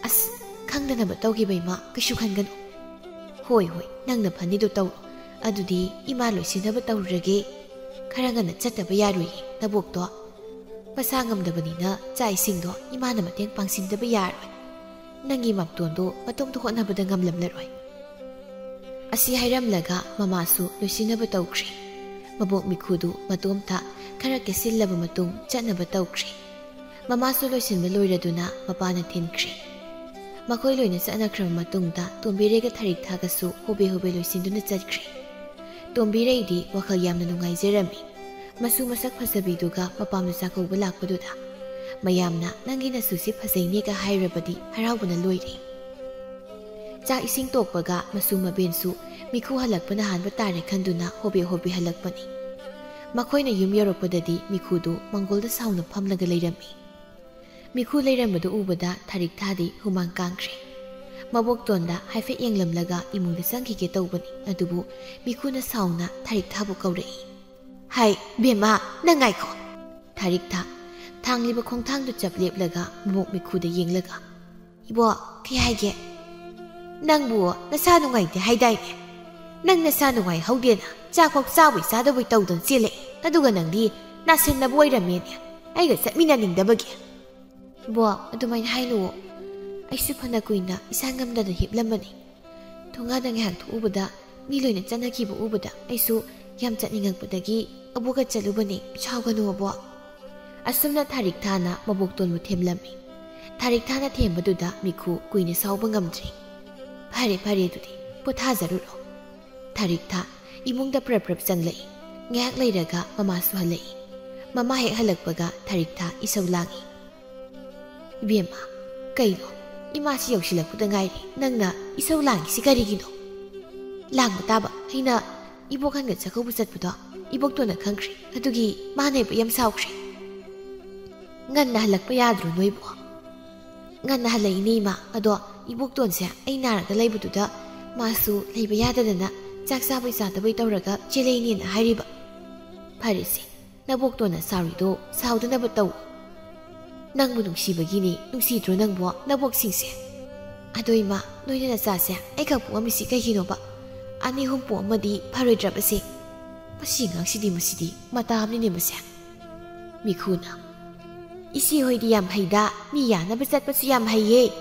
ꯑꯁ, ꯈꯪꯗꯅꯕ ꯇꯧꯈꯤꯕ ꯏꯃꯥ, ꯀꯩꯁꯨ ꯈꯟꯒꯅꯨ꯫ ꯍꯣꯏ, ꯍꯣꯏ, ꯅꯪꯅ ꯐꯅꯤꯗꯨ ꯇꯧꯔꯣ꯫ ꯑꯗꯨꯗꯤ ꯏꯃꯥ ꯂꯣꯏꯁꯤꯟꯅꯕ ꯇꯧꯔꯨꯔꯒꯦ꯫ ꯈꯔ ꯉꯟꯅ ꯆꯠꯇꯕ ꯌꯥꯔꯣꯏꯌꯦ, ꯅꯕꯣꯛꯇꯣ꯫ ꯃꯁꯥ ꯉꯝꯗꯕꯅꯤꯅ ꯆꯥꯛ ꯏꯁꯤꯡꯗꯣ ꯏꯃꯥꯅ ꯃꯇꯦꯡ ꯄꯥꯡꯁꯤꯟꯗꯕ ꯌꯥꯔꯣꯏ꯫ ꯅꯪꯒꯤ ꯃꯝꯇꯣꯟꯗꯣ ꯃꯇꯣꯝꯇ ꯍꯣꯠꯅꯕꯗ ꯉꯝꯂꯝꯂꯔꯣꯏ꯫ ꯑꯁꯤ ꯍꯥꯏꯔꯝꯂꯒ ꯃꯃꯥꯁꯨ ꯂꯣꯏꯁꯤꯟꯅꯕ ꯇꯧꯈ꯭ꯔꯦ꯫ ꯃꯕꯣꯛ ꯃꯤꯈꯨꯗꯨ ꯃꯇꯣꯝꯇ ꯈꯔ ꯀꯦꯁꯤꯜꯂꯕ ꯃꯇꯨꯡ ꯆꯠꯅꯕ ꯇꯧꯈ꯭ꯔꯦ꯫ ꯃꯃꯥꯁꯨ ꯂꯣꯏꯁꯤꯟꯕ ꯂꯣꯏꯔꯗꯨꯅ ꯃꯄꯥꯅ ꯊꯤꯟꯈ꯭ꯔꯦ꯫ ꯃꯈꯣꯏ ꯂꯣꯏꯅ ꯆꯠꯅꯈ꯭ꯔꯕ ꯃꯇꯨꯡꯗ ꯇꯣꯝꯕꯤꯔꯩꯒ ꯊꯔꯤꯛ ꯊꯥꯒꯁꯨ ꯍꯣꯕꯦ ꯍꯣꯕꯦ ꯂꯣꯏꯁꯤꯟꯗꯨꯅ ꯆꯠꯈ꯭ꯔꯦ꯫ ꯇꯣꯝꯕꯤꯔꯩꯗꯤ ꯋꯥꯈꯜ ꯌꯥꯝꯅ ꯅꯨꯡꯉꯥꯏꯖꯔꯝꯃꯤ꯫ ꯃꯁꯨ ꯃꯁꯛ ꯐꯖꯕꯤꯗꯨꯒ ꯃꯄꯥꯝꯗ ꯆꯥꯛꯀꯧꯕ ꯂꯥꯛꯄꯗꯨꯗ ꯃꯌꯥꯝꯅ "ꯅꯪꯒꯤ ꯅꯁꯨꯁꯤ ꯐꯖꯩꯅꯦꯒ" ꯍꯥꯏꯔꯕꯗꯤ ꯍꯔꯥꯎꯕꯅ ꯂꯣꯏꯔꯦ꯫ ꯆꯥꯛ ꯏꯁꯤꯡ ꯇꯣꯛꯄꯒ ꯃꯁꯨ ꯃꯕꯦꯟꯁꯨ ꯃꯤꯈꯨ ꯍꯜꯂꯛꯄꯅ ꯍꯥꯟꯕ ꯇꯥꯔꯦ ꯈꯟꯗꯨꯅ ꯍꯣꯕꯦ ꯍꯣꯕꯦ ꯍꯜꯂꯛꯄꯅꯤ꯫ ꯃꯈꯣꯏꯅ ꯌꯨꯝ ꯌꯧꯔꯛꯄꯗꯗꯤ ꯃꯤꯈꯨꯗꯨ ꯃꯪꯒꯣꯜꯗ ꯁꯥꯎꯅ ꯐꯝꯂꯒ ꯂꯩꯔꯝꯃꯤ꯫ ꯃꯤꯈꯨ ꯂꯩꯔꯝꯕꯗꯨ ꯎꯕꯗ ꯊꯔꯤꯛ ꯊꯥꯗꯤ ꯍꯨꯃꯥꯡ ꯀꯥꯡꯈ꯭ꯔꯦ꯫ ꯃꯕꯣꯛꯇꯣꯟꯗ ꯍꯥꯏꯐꯦꯠ ꯌꯦꯡꯂꯝꯂꯒ ꯏꯃꯨꯡꯗ ꯆꯪꯈꯤꯒꯦ ꯇꯧꯕꯅꯤ, ꯑꯗꯨꯕꯨ ꯃꯤꯈꯨꯅ ꯁꯥꯎꯅ ꯊꯔꯤꯛ ꯊꯥꯕꯨ ꯀꯧꯔꯛꯏ꯫ "ꯍꯥꯏ, ꯕꯦꯝꯃ, ꯅꯪ ꯉꯥꯏꯈꯣ!" ꯊꯔꯤꯛ ꯊꯥ ꯊꯥꯡꯂꯤꯕ ꯈꯣꯡꯊꯥꯡꯗꯨ ꯆꯞ ꯂꯦꯞꯂꯒ ꯃꯕꯣꯛ ꯃꯤꯈꯨꯗ ꯌꯦꯡꯂꯒ, "ꯏꯕꯣ, ꯀꯩ ꯍꯥꯏꯒꯦ?" "ꯅꯪꯕꯨ ꯅꯁꯥ ꯅꯨꯡꯉꯥꯏꯇꯦ ꯍꯥꯏꯗꯥꯏꯅꯦ? ꯅꯪ ꯅꯁꯥ ꯅꯨꯡꯉꯥꯏꯍꯧꯗꯦꯅ ꯆꯥꯛꯐꯥꯎ ꯆꯥꯕꯣꯏ ꯆꯥꯗꯕꯣꯏ ꯇꯧꯗꯅ ꯆꯦꯜꯂꯛꯑꯦ, ꯑꯗꯨꯒ ꯅꯪꯗꯤ ꯅꯥꯁꯤꯟꯅꯕ ꯑꯣꯏꯔꯝꯃꯦꯅꯦ, ꯑꯩꯒ ꯆꯠꯃꯤꯟꯅꯅꯤꯡꯗꯕꯒꯤ?" "ꯕꯣ, ꯑꯗꯨꯃꯥꯏꯅ ꯍꯥꯏꯅꯨꯋꯣ꯫ ꯑꯩꯁꯨ ꯐꯅ ꯀꯨꯏꯅ ꯏꯁꯥ ꯉꯝꯗꯅ ꯍꯤꯞꯂꯝꯕꯅꯤ꯫ ꯊꯣꯡꯒꯥꯗ ꯉꯥꯏꯍꯥꯛ ꯊꯣꯛꯎꯕꯗ ꯃꯤ ꯂꯣꯏꯅ ꯆꯠꯅꯈꯤꯕ ꯎꯕꯗ ꯑꯩꯁꯨ ꯌꯥꯝ ꯆꯠꯅꯤꯡꯉꯛꯄꯗꯒꯤ ꯑꯕꯣꯛꯀ ꯆꯠꯂꯨꯕꯅꯦ, ꯁꯥꯎꯒꯅꯨ ꯑꯕꯣꯛ꯫" ꯑꯁꯨꯝꯅ ꯊꯥꯔꯤꯛ ꯊꯥꯅ ꯃꯕꯣꯛꯇꯣꯟꯕꯨ ꯊꯦꯝꯂꯝꯃꯤ꯫ ꯊꯥꯔꯤꯛ ꯊꯥꯅ ꯊꯦꯝꯕꯗꯨꯗ ꯃꯤꯈꯨ ꯀꯨꯏꯅ ꯁꯥꯎꯕ ꯉꯝꯗ꯭ꯔꯤ꯫ "ꯐꯔꯦ, ꯐꯔꯦ, ꯑꯗꯨꯗꯤ ꯄꯣꯊꯥꯖꯔꯨꯔꯣ꯫" ꯊꯥꯔꯤꯛ ꯊꯥ ꯏꯃꯨꯡꯗ ꯄ꯭ꯔꯞ ꯄ꯭ꯔꯞ ꯆꯪꯂꯛꯏ꯫ ꯉꯥꯏꯍꯥꯛ ꯂꯩꯔꯒ ꯃꯃꯥꯁꯨ ꯍꯜꯂꯛꯏ꯫ ꯃꯃꯥ ꯍꯦꯛ ꯍꯜꯂꯛꯄꯒ ꯊꯥꯔꯤꯛ ꯊꯥ ꯏꯁꯧ ꯂꯥꯡꯏ꯫ "ꯏꯕꯦꯝꯃ, ꯀꯩꯅꯣ? ꯏꯃꯥꯁꯤ ꯌꯧꯁꯤꯜꯂꯛꯄꯗ ꯉꯥꯏꯔꯤ, ꯅꯪꯅ ꯏꯁꯧ ꯂꯥꯡꯉꯤꯁꯤ ꯀꯔꯤꯒꯤꯅꯣ?" "ꯂꯥꯡꯕ ꯇꯥꯕ, ꯑꯩꯅ ꯏꯕꯣꯛꯍꯟꯒ ꯆꯥꯛꯀꯧꯕ ꯆꯠꯄꯗꯣ ꯏꯕꯣꯛꯇꯣꯟꯅ ꯈꯪꯈ꯭ꯔꯦ, ꯑꯗꯨꯒꯤ ꯃꯥꯅ ꯑꯩꯕꯨ ꯌꯥꯝ ꯁꯥꯎꯈ꯭ꯔꯦ꯫" "ꯉꯟꯅ ꯍꯜꯂꯛꯄ ꯌꯥꯗ꯭ꯔꯣ ꯅꯣꯏꯕꯣ?" "ꯉꯟꯅ ꯍꯜꯂꯛꯏꯅꯦ ꯏꯃꯥ, ꯑꯗꯣ ꯏꯕꯣꯛꯇꯣꯟꯁꯦ ꯑꯩ ꯅꯥꯔꯒ ꯂꯩꯕꯗꯨꯗ ꯃꯥꯁꯨ ꯂꯩꯕ ꯌꯥꯗꯗꯅ ꯆꯥꯛ ꯆꯥꯕꯩ ꯆꯥꯗꯕꯩ ꯇꯧꯔꯒ ꯆꯦꯜꯂꯛꯏꯅꯦꯅ ꯍꯥꯏꯔꯤꯕ꯫" "ꯐꯔꯦꯁꯦ, ꯅꯕꯣꯛꯇꯣꯟꯅ ꯁꯥꯎꯔꯤꯗꯣ ꯁꯥꯎꯗꯅꯕ ꯇꯧ꯫" "ꯅꯪꯕꯨ ꯅꯨꯡꯁꯤꯕꯒꯤꯅꯤ, ꯅꯨꯡꯁꯤꯗ꯭ꯔꯣ ꯅꯪꯕꯣ ꯅꯕꯣꯛꯁꯤꯡꯁꯦ?" "ꯑꯗꯣ ꯏꯃꯥ, ꯅꯣꯏꯅ ꯅꯆꯥꯁꯦ ꯑꯩꯈꯛ ꯄꯣꯛꯑꯝꯃꯤꯁꯤ ꯀꯩꯒꯤꯅꯣꯕ? ꯑꯅꯤ ꯑꯍꯨꯝ ꯄꯣꯛꯑꯝꯃꯗꯤ ꯐꯔꯣꯏꯗ꯭ꯔꯕꯁꯦ?" "ꯃꯁꯤ ꯑꯉꯥꯡꯁꯤꯗꯤ, ꯃꯁꯤꯗꯤ ꯃꯇꯥ ꯑꯃꯅꯤꯅꯦ ꯃꯁꯦ꯫" ꯃꯤꯈꯨꯅ, "ꯏꯆꯦ ꯍꯣꯏꯗꯤ ꯌꯥꯝ ꯍꯩꯗ, ꯃꯤ ꯌꯥꯅꯕ ꯆꯠꯄꯁꯨ ꯌꯥꯝ ꯍꯩꯌꯦ꯫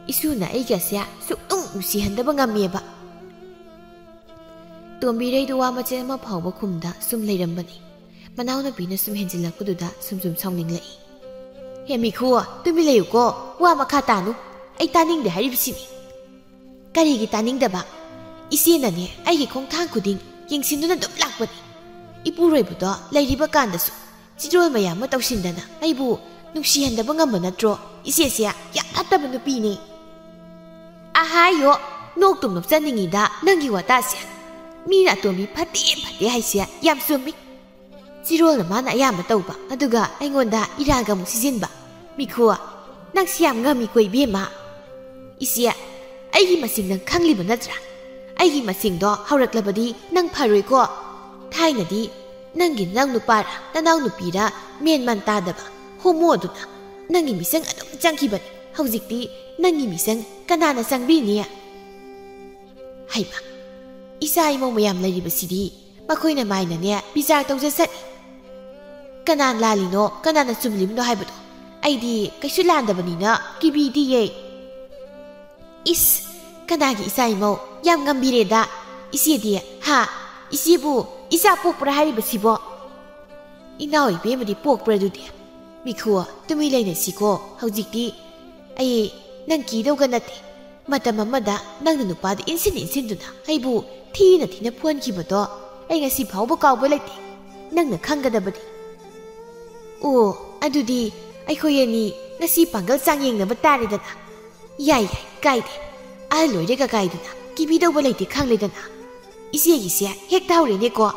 ꯏꯁꯨꯅ ꯑꯩꯒꯁꯦ ꯁꯨꯛꯅꯨꯡ ꯅꯨꯡꯁꯤꯍꯟꯗꯕ ꯉꯝꯃꯦꯕ꯫" ꯇꯣꯝꯕꯤꯔꯩꯗꯨ ꯋꯥ ꯃꯆꯦꯠ ꯑꯃ ꯐꯥꯎꯕ ꯈꯨꯝꯗ ꯁꯨꯝ ꯂꯩꯔꯝꯕꯅꯤ꯫ ꯃꯅꯥꯎꯅꯨꯄꯤꯅ ꯁꯨꯝ ꯍꯦꯟꯖꯤꯜꯂꯛꯄꯗꯨꯗ ꯁꯨꯝ ꯁꯨꯝ ꯁꯥꯎꯅꯤꯡꯂꯛꯏ꯫ "ꯍꯦ ꯃꯤꯈꯨ, ꯇꯨꯃꯤꯟ ꯂꯩꯌꯨꯀꯣ, ꯋꯥ ꯃꯈꯥ ꯇꯥꯅꯨ꯫ ꯑꯩ ꯇꯥꯅꯤꯡꯗꯦ ꯍꯥꯏꯔꯤꯕꯁꯤꯅꯤ꯫" "ꯀꯔꯤꯒꯤ ꯇꯥꯅꯤꯡꯗꯕ? ꯏꯆꯦꯅꯅꯦ ꯑꯩꯒꯤ ꯈꯣꯡꯊꯥꯡ ꯈꯨꯗꯤꯡ ꯌꯦꯡꯁꯤꯟꯗꯨꯅ ꯑꯗꯨꯝ ꯂꯥꯛꯄꯅꯤ꯫ ꯏꯄꯨꯔꯣꯏꯕꯗꯣ ꯂꯩꯔꯤꯕ ꯀꯥꯟꯗꯁꯨ ꯆꯤꯔꯣꯜ ꯃꯌꯥꯝ ꯑꯃ ꯇꯧꯁꯤꯟꯗꯅ ꯑꯩꯕꯨ ꯅꯨꯡꯁꯤꯍꯟꯗꯕ ꯉꯝꯕ ꯅꯠꯇ꯭ꯔꯣ? ꯏꯆꯦꯁꯦ ꯌꯥꯝ ꯐꯠꯇꯕ ꯅꯨꯄꯤꯅꯤ꯫" "ꯑꯍꯥꯌꯣ, ꯅꯣꯛꯇꯨꯝ ꯅꯣꯛꯆꯅꯤꯡꯉꯤꯗ ꯅꯪꯒꯤ ꯋꯥꯇꯥꯁꯦ꯫ ꯃꯤꯅ ꯑꯇꯣꯝꯕꯤ ꯐꯠꯇꯦ ꯐꯠꯇꯦ ꯍꯥꯏꯁꯦ ꯌꯥꯝ ꯆꯨꯝꯃꯤ꯫ ꯆꯤꯔꯣꯜꯅ ꯃꯥꯅ ꯑꯌꯥꯝꯕ ꯇꯧꯕ, ꯑꯗꯨꯒ ꯑꯩꯉꯣꯟꯗ ꯏꯔꯥꯒ ꯑꯃꯨꯛ ꯁꯤꯖꯤꯟꯕ꯫ ꯃꯤꯈꯨ, ꯅꯪꯁꯤ ꯌꯥꯝ ꯉꯝꯃꯤꯀꯣ ꯏꯕꯦꯝꯃ꯫" "ꯏꯆꯦ, ꯑꯩꯒꯤ ꯃꯁꯤꯡ ꯅꯪ ꯈꯪꯂꯤꯕ ꯅꯠꯇ꯭ꯔꯥ? ꯑꯩꯒꯤ ꯃꯁꯤꯡꯗꯣ ꯍꯧꯔꯛꯂꯕꯗꯤ ꯅꯪ ꯐꯔꯣꯏꯀꯣ꯫ ꯊꯥꯏꯅꯗꯤ ꯅꯪꯒꯤ ꯅꯅꯥꯎ ꯅꯨꯄꯥꯔ ꯅꯅꯥꯎ ꯅꯨꯄꯤꯔ ꯃꯦꯟ ꯃꯥꯟ ꯇꯥꯗꯕ ꯍꯣꯃꯣ ꯑꯗꯨꯅ ꯅꯪꯒꯤ ꯃꯤꯆꯪ ꯑꯗꯨꯝ ꯆꯪꯈꯤꯕꯅꯤ꯫ ꯍꯧꯖꯤꯛꯇꯤ ꯅꯪꯒꯤ ꯃꯤꯆꯪ ꯀꯅꯥꯅ ꯆꯪꯕꯤꯅꯤ?" ꯍꯩꯃ, ꯏꯆꯥ ꯏꯃꯧ ꯃꯌꯥꯝ ꯂꯩꯔꯤꯕꯁꯤꯗꯤ ꯃꯈꯣꯏꯅ ꯃꯥꯏꯅꯅꯦ ꯕꯤꯆꯥꯔ ꯇꯧꯖꯁꯅꯤ꯫ ꯀꯅꯥꯅ ꯂꯥꯜꯂꯤꯅꯣ, ꯀꯅꯥꯅ ꯆꯨꯝꯂꯤꯕꯅꯣ ꯍꯥꯏꯕꯗꯣ ꯑꯩꯗꯤ ꯀꯩꯁꯨ ꯂꯥꯟꯗꯕꯅꯤꯅ ꯀꯤꯕꯤꯗꯤꯌꯦ꯫ "ꯏꯁ, ꯀꯅꯥꯒꯤ ꯏꯆꯥ ꯏꯃꯧ? ꯌꯥꯝ ꯉꯝꯕꯤꯔꯦꯗ ꯏꯆꯦꯗꯤ, ꯍꯥ? ꯏꯆꯦꯕꯨ ꯏꯆꯥ ꯄꯣꯛꯄ꯭ꯔꯥ ꯍꯥꯏꯔꯤꯕꯁꯤꯕꯣ?" "ꯏꯅꯥꯎ ꯏꯕꯦꯝꯃꯗꯤ ꯄꯣꯛꯄ꯭ꯔꯥ ꯑꯗꯨꯗꯤ?" "ꯃꯤꯈꯨ, ꯇꯨꯃꯤꯟ ꯂꯩꯅꯁꯤꯀꯣ꯫ ꯍꯧꯖꯤꯛꯇꯤ ꯑꯩ ꯅꯪ ꯀꯤꯗꯧꯒ ꯅꯠꯇꯦ꯫ ꯃꯇꯝ ꯑꯃꯗ ꯅꯪꯅ ꯅꯨꯄꯥꯗ ꯏꯟꯁꯤꯟ ꯏꯟꯁꯤꯟꯗꯨꯅ ꯑꯩꯕꯨ ꯊꯤꯅ ꯊꯤꯅ ꯐꯨꯍꯟꯈꯤꯕꯗꯣ ꯑꯩ ꯉꯁꯤ ꯐꯥꯎꯕ ꯀꯥꯎꯕ ꯂꯩꯇꯦ꯫ ꯅꯪꯅ ꯈꯪꯒꯗꯕꯅꯤ꯫" "ꯑꯣ, ꯑꯗꯨꯗꯤ ꯑꯩꯈꯣꯏ ꯑꯅꯤ ꯉꯁꯤ ꯄꯥꯡꯒꯜ ꯆꯥꯡꯌꯦꯡꯅꯕ ꯇꯥꯔꯦꯗꯅ꯫" "ꯌꯥꯏ, ꯌꯥꯏ, ꯀꯥꯏꯗꯦ꯫ ꯑꯍꯜ ꯑꯣꯏꯔꯦꯒ ꯀꯥꯏꯗꯅ ꯀꯤꯕꯤꯗꯧꯕ ꯂꯩꯇꯦ ꯈꯪꯂꯦꯗꯅ꯫ ꯏꯆꯦꯒꯤꯁꯦ ꯍꯦꯛꯇ ꯍꯧꯔꯦꯅꯦꯀꯣ꯫"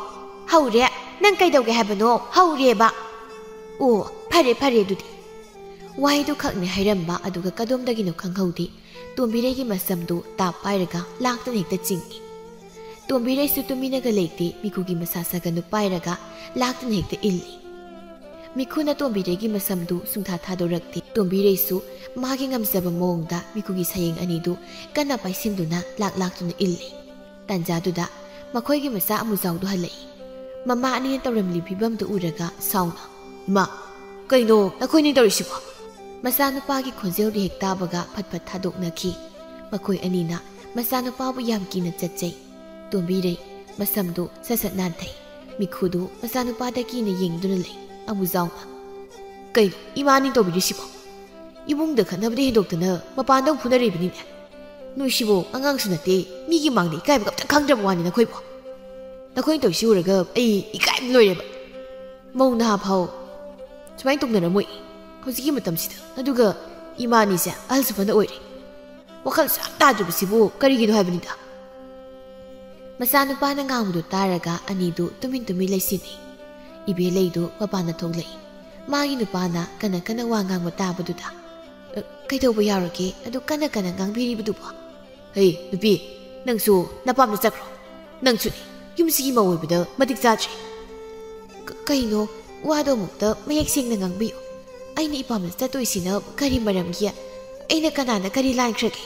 "ꯍꯧꯔꯦ? ꯅꯪ ꯀꯩꯗꯧꯒꯦ ꯍꯥꯏꯕꯅꯣ? ꯍꯧꯔꯦꯕ꯫" "ꯑꯣ, ꯐꯔꯦ, ꯐꯔꯦ ꯑꯗꯨꯗꯤ꯫" ꯋꯥꯍꯩꯗꯨ ꯈꯛꯅꯦ ꯍꯥꯏꯔꯝꯕ, ꯑꯗꯨꯒ ꯀꯗꯣꯝꯗꯒꯤꯅꯣ ꯈꯪꯍꯧꯗꯦ, ꯇꯣꯝꯕꯤꯔꯩꯒꯤ ꯃꯁꯝꯗꯨ ꯇꯥꯞ ꯄꯥꯏꯔꯒ ꯂꯥꯛꯇꯅ ꯍꯦꯛꯇ ꯆꯤꯡꯏ꯫ ꯇꯣꯝꯕꯤꯔꯩꯁꯨ ꯇꯨꯃꯤꯟꯅꯒ ꯂꯩꯇꯦ, ꯃꯤꯈꯨꯒꯤ ꯃꯁꯥ ꯁꯥꯒꯟꯗꯨ ꯄꯥꯏꯔꯒ ꯂꯥꯛꯇꯅ ꯍꯦꯛꯇ ꯏꯜꯂꯤ꯫ ꯃꯤꯈꯨꯅ ꯇꯣꯝꯕꯤꯔꯩꯒꯤ ꯃꯁꯝꯗꯨ ꯁꯨꯡꯊꯥ ꯊꯥꯗꯣꯔꯛꯇꯦ꯫ ꯇꯣꯝꯕꯤꯔꯩꯁꯨ ꯃꯥꯒꯤ ꯉꯝꯖꯕ ꯃꯑꯣꯡꯗ ꯃꯤꯈꯨꯒꯤ ꯁꯌꯦꯡ ꯑꯅꯤꯗꯨ ꯀꯟꯅ ꯄꯥꯏꯁꯤꯟꯗꯨꯅ ꯂꯥꯛ ꯂꯥꯛꯇꯨꯅ ꯏꯜꯂꯤ꯫ ꯇꯥꯟꯖꯥꯗꯨꯗ ꯃꯈꯣꯏꯒꯤ ꯃꯆꯥ ꯑꯃꯨꯖꯥꯎꯗꯨ ꯍꯜꯂꯛꯏ꯫ ꯃꯃꯥ ꯑꯅꯤꯅ ꯇꯧꯔꯝꯂꯤ ꯐꯤꯕꯝꯗꯨ ꯎꯔꯒ ꯁꯥꯎꯅ, "ꯏꯃꯥ, ꯀꯩꯅꯣ ꯅꯈꯣꯏꯅꯤ ꯇꯧꯔꯤꯁꯤꯕꯣ?" ꯃꯆꯥꯅꯨꯄꯥꯒꯤ ꯈꯣꯟꯖꯦꯜꯗꯨ ꯍꯦꯛ ꯇꯥꯕꯒ ꯐꯠ ꯐꯠ ꯊꯥꯗꯣꯛꯅꯈꯤ꯫ ꯃꯈꯣꯏ ꯑꯅꯤꯅ ꯃꯆꯥꯅꯨꯄꯥꯕꯨ ꯌꯥꯝ ꯀꯤꯅ ꯆꯠꯆꯩ꯫ ꯇꯣꯝꯕꯤꯔꯩ ꯃꯁꯝꯗꯨ ꯁꯠ ꯁꯠ ꯅꯥꯟꯊꯩ꯫ ꯃꯤꯈꯨꯗꯨ ꯃꯆꯥꯅꯨꯄꯥꯗ ꯀꯤꯅ ꯌꯦꯡꯗꯨꯅ ꯂꯩ꯫ ꯑꯃꯨꯖꯥꯎꯅ, "ꯀꯩꯅꯣ ꯏꯃꯥꯅꯤ ꯇꯧꯕꯤꯔꯤꯁꯤꯕꯣ? ꯏꯃꯨꯡꯗ ꯈꯠꯅꯕꯗꯤ ꯍꯦꯟꯗꯣꯛꯇꯅ ꯃꯄꯥꯟꯗ ꯑꯃꯨꯛ ꯐꯨꯅꯔꯤꯕꯅꯤꯅꯦ꯫ ꯅꯣꯏꯁꯤꯕꯨ ꯑꯉꯥꯡꯁꯨ ꯅꯠꯇꯦ, ꯃꯤꯒꯤ ꯃꯥꯡꯗ ꯏꯀꯥꯏꯕꯒ ꯑꯝꯇ ꯈꯪꯗ꯭ꯔꯕ ꯋꯥꯅꯤ ꯅꯈꯣꯏꯕꯨ꯫ ꯅꯈꯣꯏꯅ ꯇꯧꯔꯤꯁꯤ ꯎꯔꯒ ꯑꯩ ꯏꯀꯥꯏꯕꯅ ꯂꯣꯏꯔꯦꯕ꯫ ꯃꯧ ꯅꯍꯥ ꯐꯥꯎ ꯁꯨꯃꯥꯏꯅ ꯇꯧꯅꯔꯝꯃꯣꯏ ꯍꯧꯖꯤꯛꯀꯤ ꯃꯇꯝꯁꯤꯗ꯫ ꯑꯗꯨꯒ ꯏꯃꯥꯅꯤꯁꯦ ꯑꯍꯜꯁꯨ ꯐꯅ ꯑꯣꯏꯔꯦ꯫ ꯋꯥꯈꯜ ꯁꯨꯛ ꯇꯥꯗ꯭ꯔꯤꯕꯁꯤꯕꯨ ꯀꯔꯤꯒꯤꯅꯣ ꯍꯥꯏꯕꯅꯤꯗ?" ꯃꯆꯥꯅꯨꯄꯥꯅ ꯉꯥꯡꯕꯗꯨ ꯇꯥꯔꯒ ꯑꯅꯤꯗꯨ ꯇꯨꯃꯤꯟ ꯇꯨꯃꯤꯟ ꯂꯩꯁꯤꯟꯅꯩ꯫ ꯏꯕꯦꯂꯩꯗꯨ ꯃꯄꯥꯟꯗ ꯊꯣꯛꯂꯛꯏ꯫ ꯃꯥꯒꯤ ꯅꯨꯄꯥꯅ ꯀꯟꯅ ꯀꯟꯅ ꯋꯥ ꯉꯥꯡꯕ ꯇꯥꯕꯗꯨꯗ, "ꯑ, ꯀꯩꯗꯧꯕ ꯌꯥꯎꯔꯒꯦ ꯑꯗꯨ ꯀꯟꯅ ꯀꯟꯅ ꯉꯥꯡꯕꯤꯔꯤꯕꯗꯨꯕꯣ?" "ꯍꯩ, ꯅꯨꯄꯤ, ꯅꯪꯁꯨ ꯅꯄꯥꯝꯗ ꯆꯠꯈ꯭ꯔꯣ꯫ ꯅꯪꯁꯨꯅꯤ, ꯌꯨꯝꯁꯤꯒꯤ ꯃꯧ ꯑꯣꯏꯕꯗ ꯃꯇꯤꯛ ꯆꯥꯗ꯭ꯔꯦ꯫" "ꯀ-, ꯀꯩꯅꯣ? ꯋꯥꯗꯣ ꯑꯃꯨꯛꯇ ꯃꯌꯦꯛ ꯁꯦꯡꯅ ꯉꯥꯡꯕꯤꯌꯨ꯫ ꯑꯩꯅ ꯏꯄꯥꯝꯗ ꯆꯠꯇꯣꯏꯁꯤꯅ ꯀꯔꯤ ꯃꯔꯝꯒꯤ? ꯑꯩꯅ ꯀꯅꯥꯅ ꯀꯔꯤ ꯂꯥꯟꯈ꯭ꯔꯒꯦ?"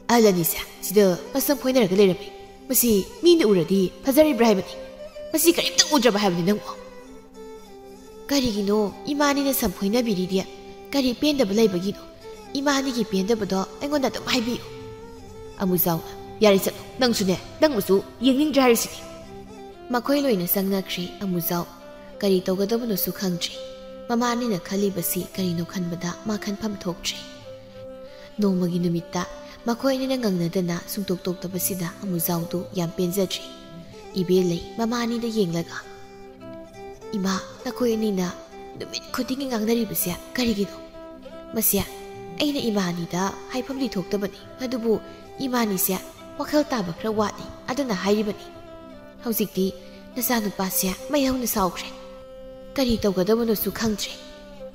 "ꯑꯍꯜ ꯑꯅꯤꯁꯦ ꯁꯤꯗ ꯃꯁꯝ ꯐꯣꯏꯅꯔꯒ ꯂꯩꯔꯝꯃꯤ꯫ ꯃꯁꯤ ꯃꯤꯅ ꯎꯔꯗꯤ ꯐꯖꯔꯤꯕ꯭ꯔꯥ ꯍꯥꯏꯕꯅꯤ꯫ ꯃꯁꯤ ꯀꯔꯤꯝꯇ ꯎꯗ꯭ꯔꯕ ꯍꯥꯏꯕꯅꯤ ꯅꯪꯕꯨ?" "ꯀꯔꯤꯒꯤꯅꯣ ꯏꯃꯥꯅꯤꯅ ꯁꯝ ꯐꯣꯏꯅꯕꯤꯔꯤꯗꯤ? ꯀꯔꯤ ꯄꯦꯟꯗꯕ ꯂꯩꯕꯒꯤꯅꯣ? ꯏꯃꯥꯅꯤꯒꯤ ꯄꯦꯟꯗꯕꯗꯣ ꯑꯩꯉꯣꯟꯗ ꯑꯗꯨꯝ ꯍꯥꯏꯕꯤꯌꯨ꯫" ꯑꯃꯨꯖꯥꯎꯅ, "ꯌꯥꯔꯦ ꯆꯠꯂꯣ, ꯅꯪꯁꯨꯅꯦ, ꯅꯪꯕꯨꯁꯨ ꯌꯦꯡꯅꯤꯡꯗ꯭ꯔꯦ ꯍꯥꯏꯔꯤꯁꯤꯗꯤ꯫" ꯃꯈꯣꯏ ꯂꯣꯏꯅ ꯆꯪꯅꯈ꯭ꯔꯦ꯫ ꯑꯃꯨꯖꯥꯎ ꯀꯔꯤ ꯇꯧꯒꯗꯕꯅꯣꯁꯨ ꯈꯪꯗ꯭ꯔꯦ꯫ ꯃꯃꯥꯅꯤꯅ ꯈꯜꯂꯤꯕꯁꯤ ꯀꯔꯤꯅꯣ ꯈꯟꯕꯗ ꯃꯥ ꯈꯟꯐꯝ ꯊꯣꯛꯇ꯭ꯔꯦ꯫ ꯅꯣꯡꯃꯒꯤ ꯅꯨꯃꯤꯠꯇ ꯃꯈꯣꯏ ꯑꯅꯤꯅ ꯉꯪꯅꯗꯅ ꯁꯨꯡꯇꯣꯛ ꯇꯣꯛꯇꯕꯁꯤꯗ ꯑꯃꯨꯖꯥꯎꯗꯨ ꯌꯥꯝ ꯄꯦꯟꯖꯗ꯭ꯔꯦ꯫ ꯏꯕꯦꯜꯂꯩ ꯃꯃꯥ ꯑꯅꯤꯗ ꯌꯦꯡꯂꯒ, "ꯏꯃꯥ, ꯅꯈꯣꯏ ꯑꯅꯤꯅ ꯅꯨꯃꯤꯠ ꯈꯨꯗꯤꯡꯒꯤ ꯉꯥꯡꯅꯔꯤꯕꯁꯦ ꯀꯔꯤꯒꯤꯅꯣ? ꯃꯁꯦ ꯑꯩꯅ ꯏꯃꯥ ꯑꯅꯤꯗ ꯍꯥꯏꯐꯝꯗꯤ ꯊꯣꯛꯇꯕꯅꯤ, ꯑꯗꯨꯕꯨ ꯏꯃꯥ ꯑꯅꯤꯁꯦ ꯋꯥꯈꯜ ꯇꯥꯕ ꯈꯔ ꯋꯥꯠꯂꯤ, ꯑꯗꯨꯅ ꯍꯥꯏꯔꯤꯕꯅꯤ꯫ ꯍꯧꯖꯤꯛꯇꯤ ꯅꯆꯥꯅꯨꯄꯥꯁꯦ ꯃꯩ ꯍꯧꯅ ꯁꯥꯎꯈ꯭ꯔꯦ꯫ ꯀꯔꯤ ꯇꯧꯒꯗꯕꯅꯣꯁꯨ ꯈꯪꯗ꯭ꯔꯦ꯫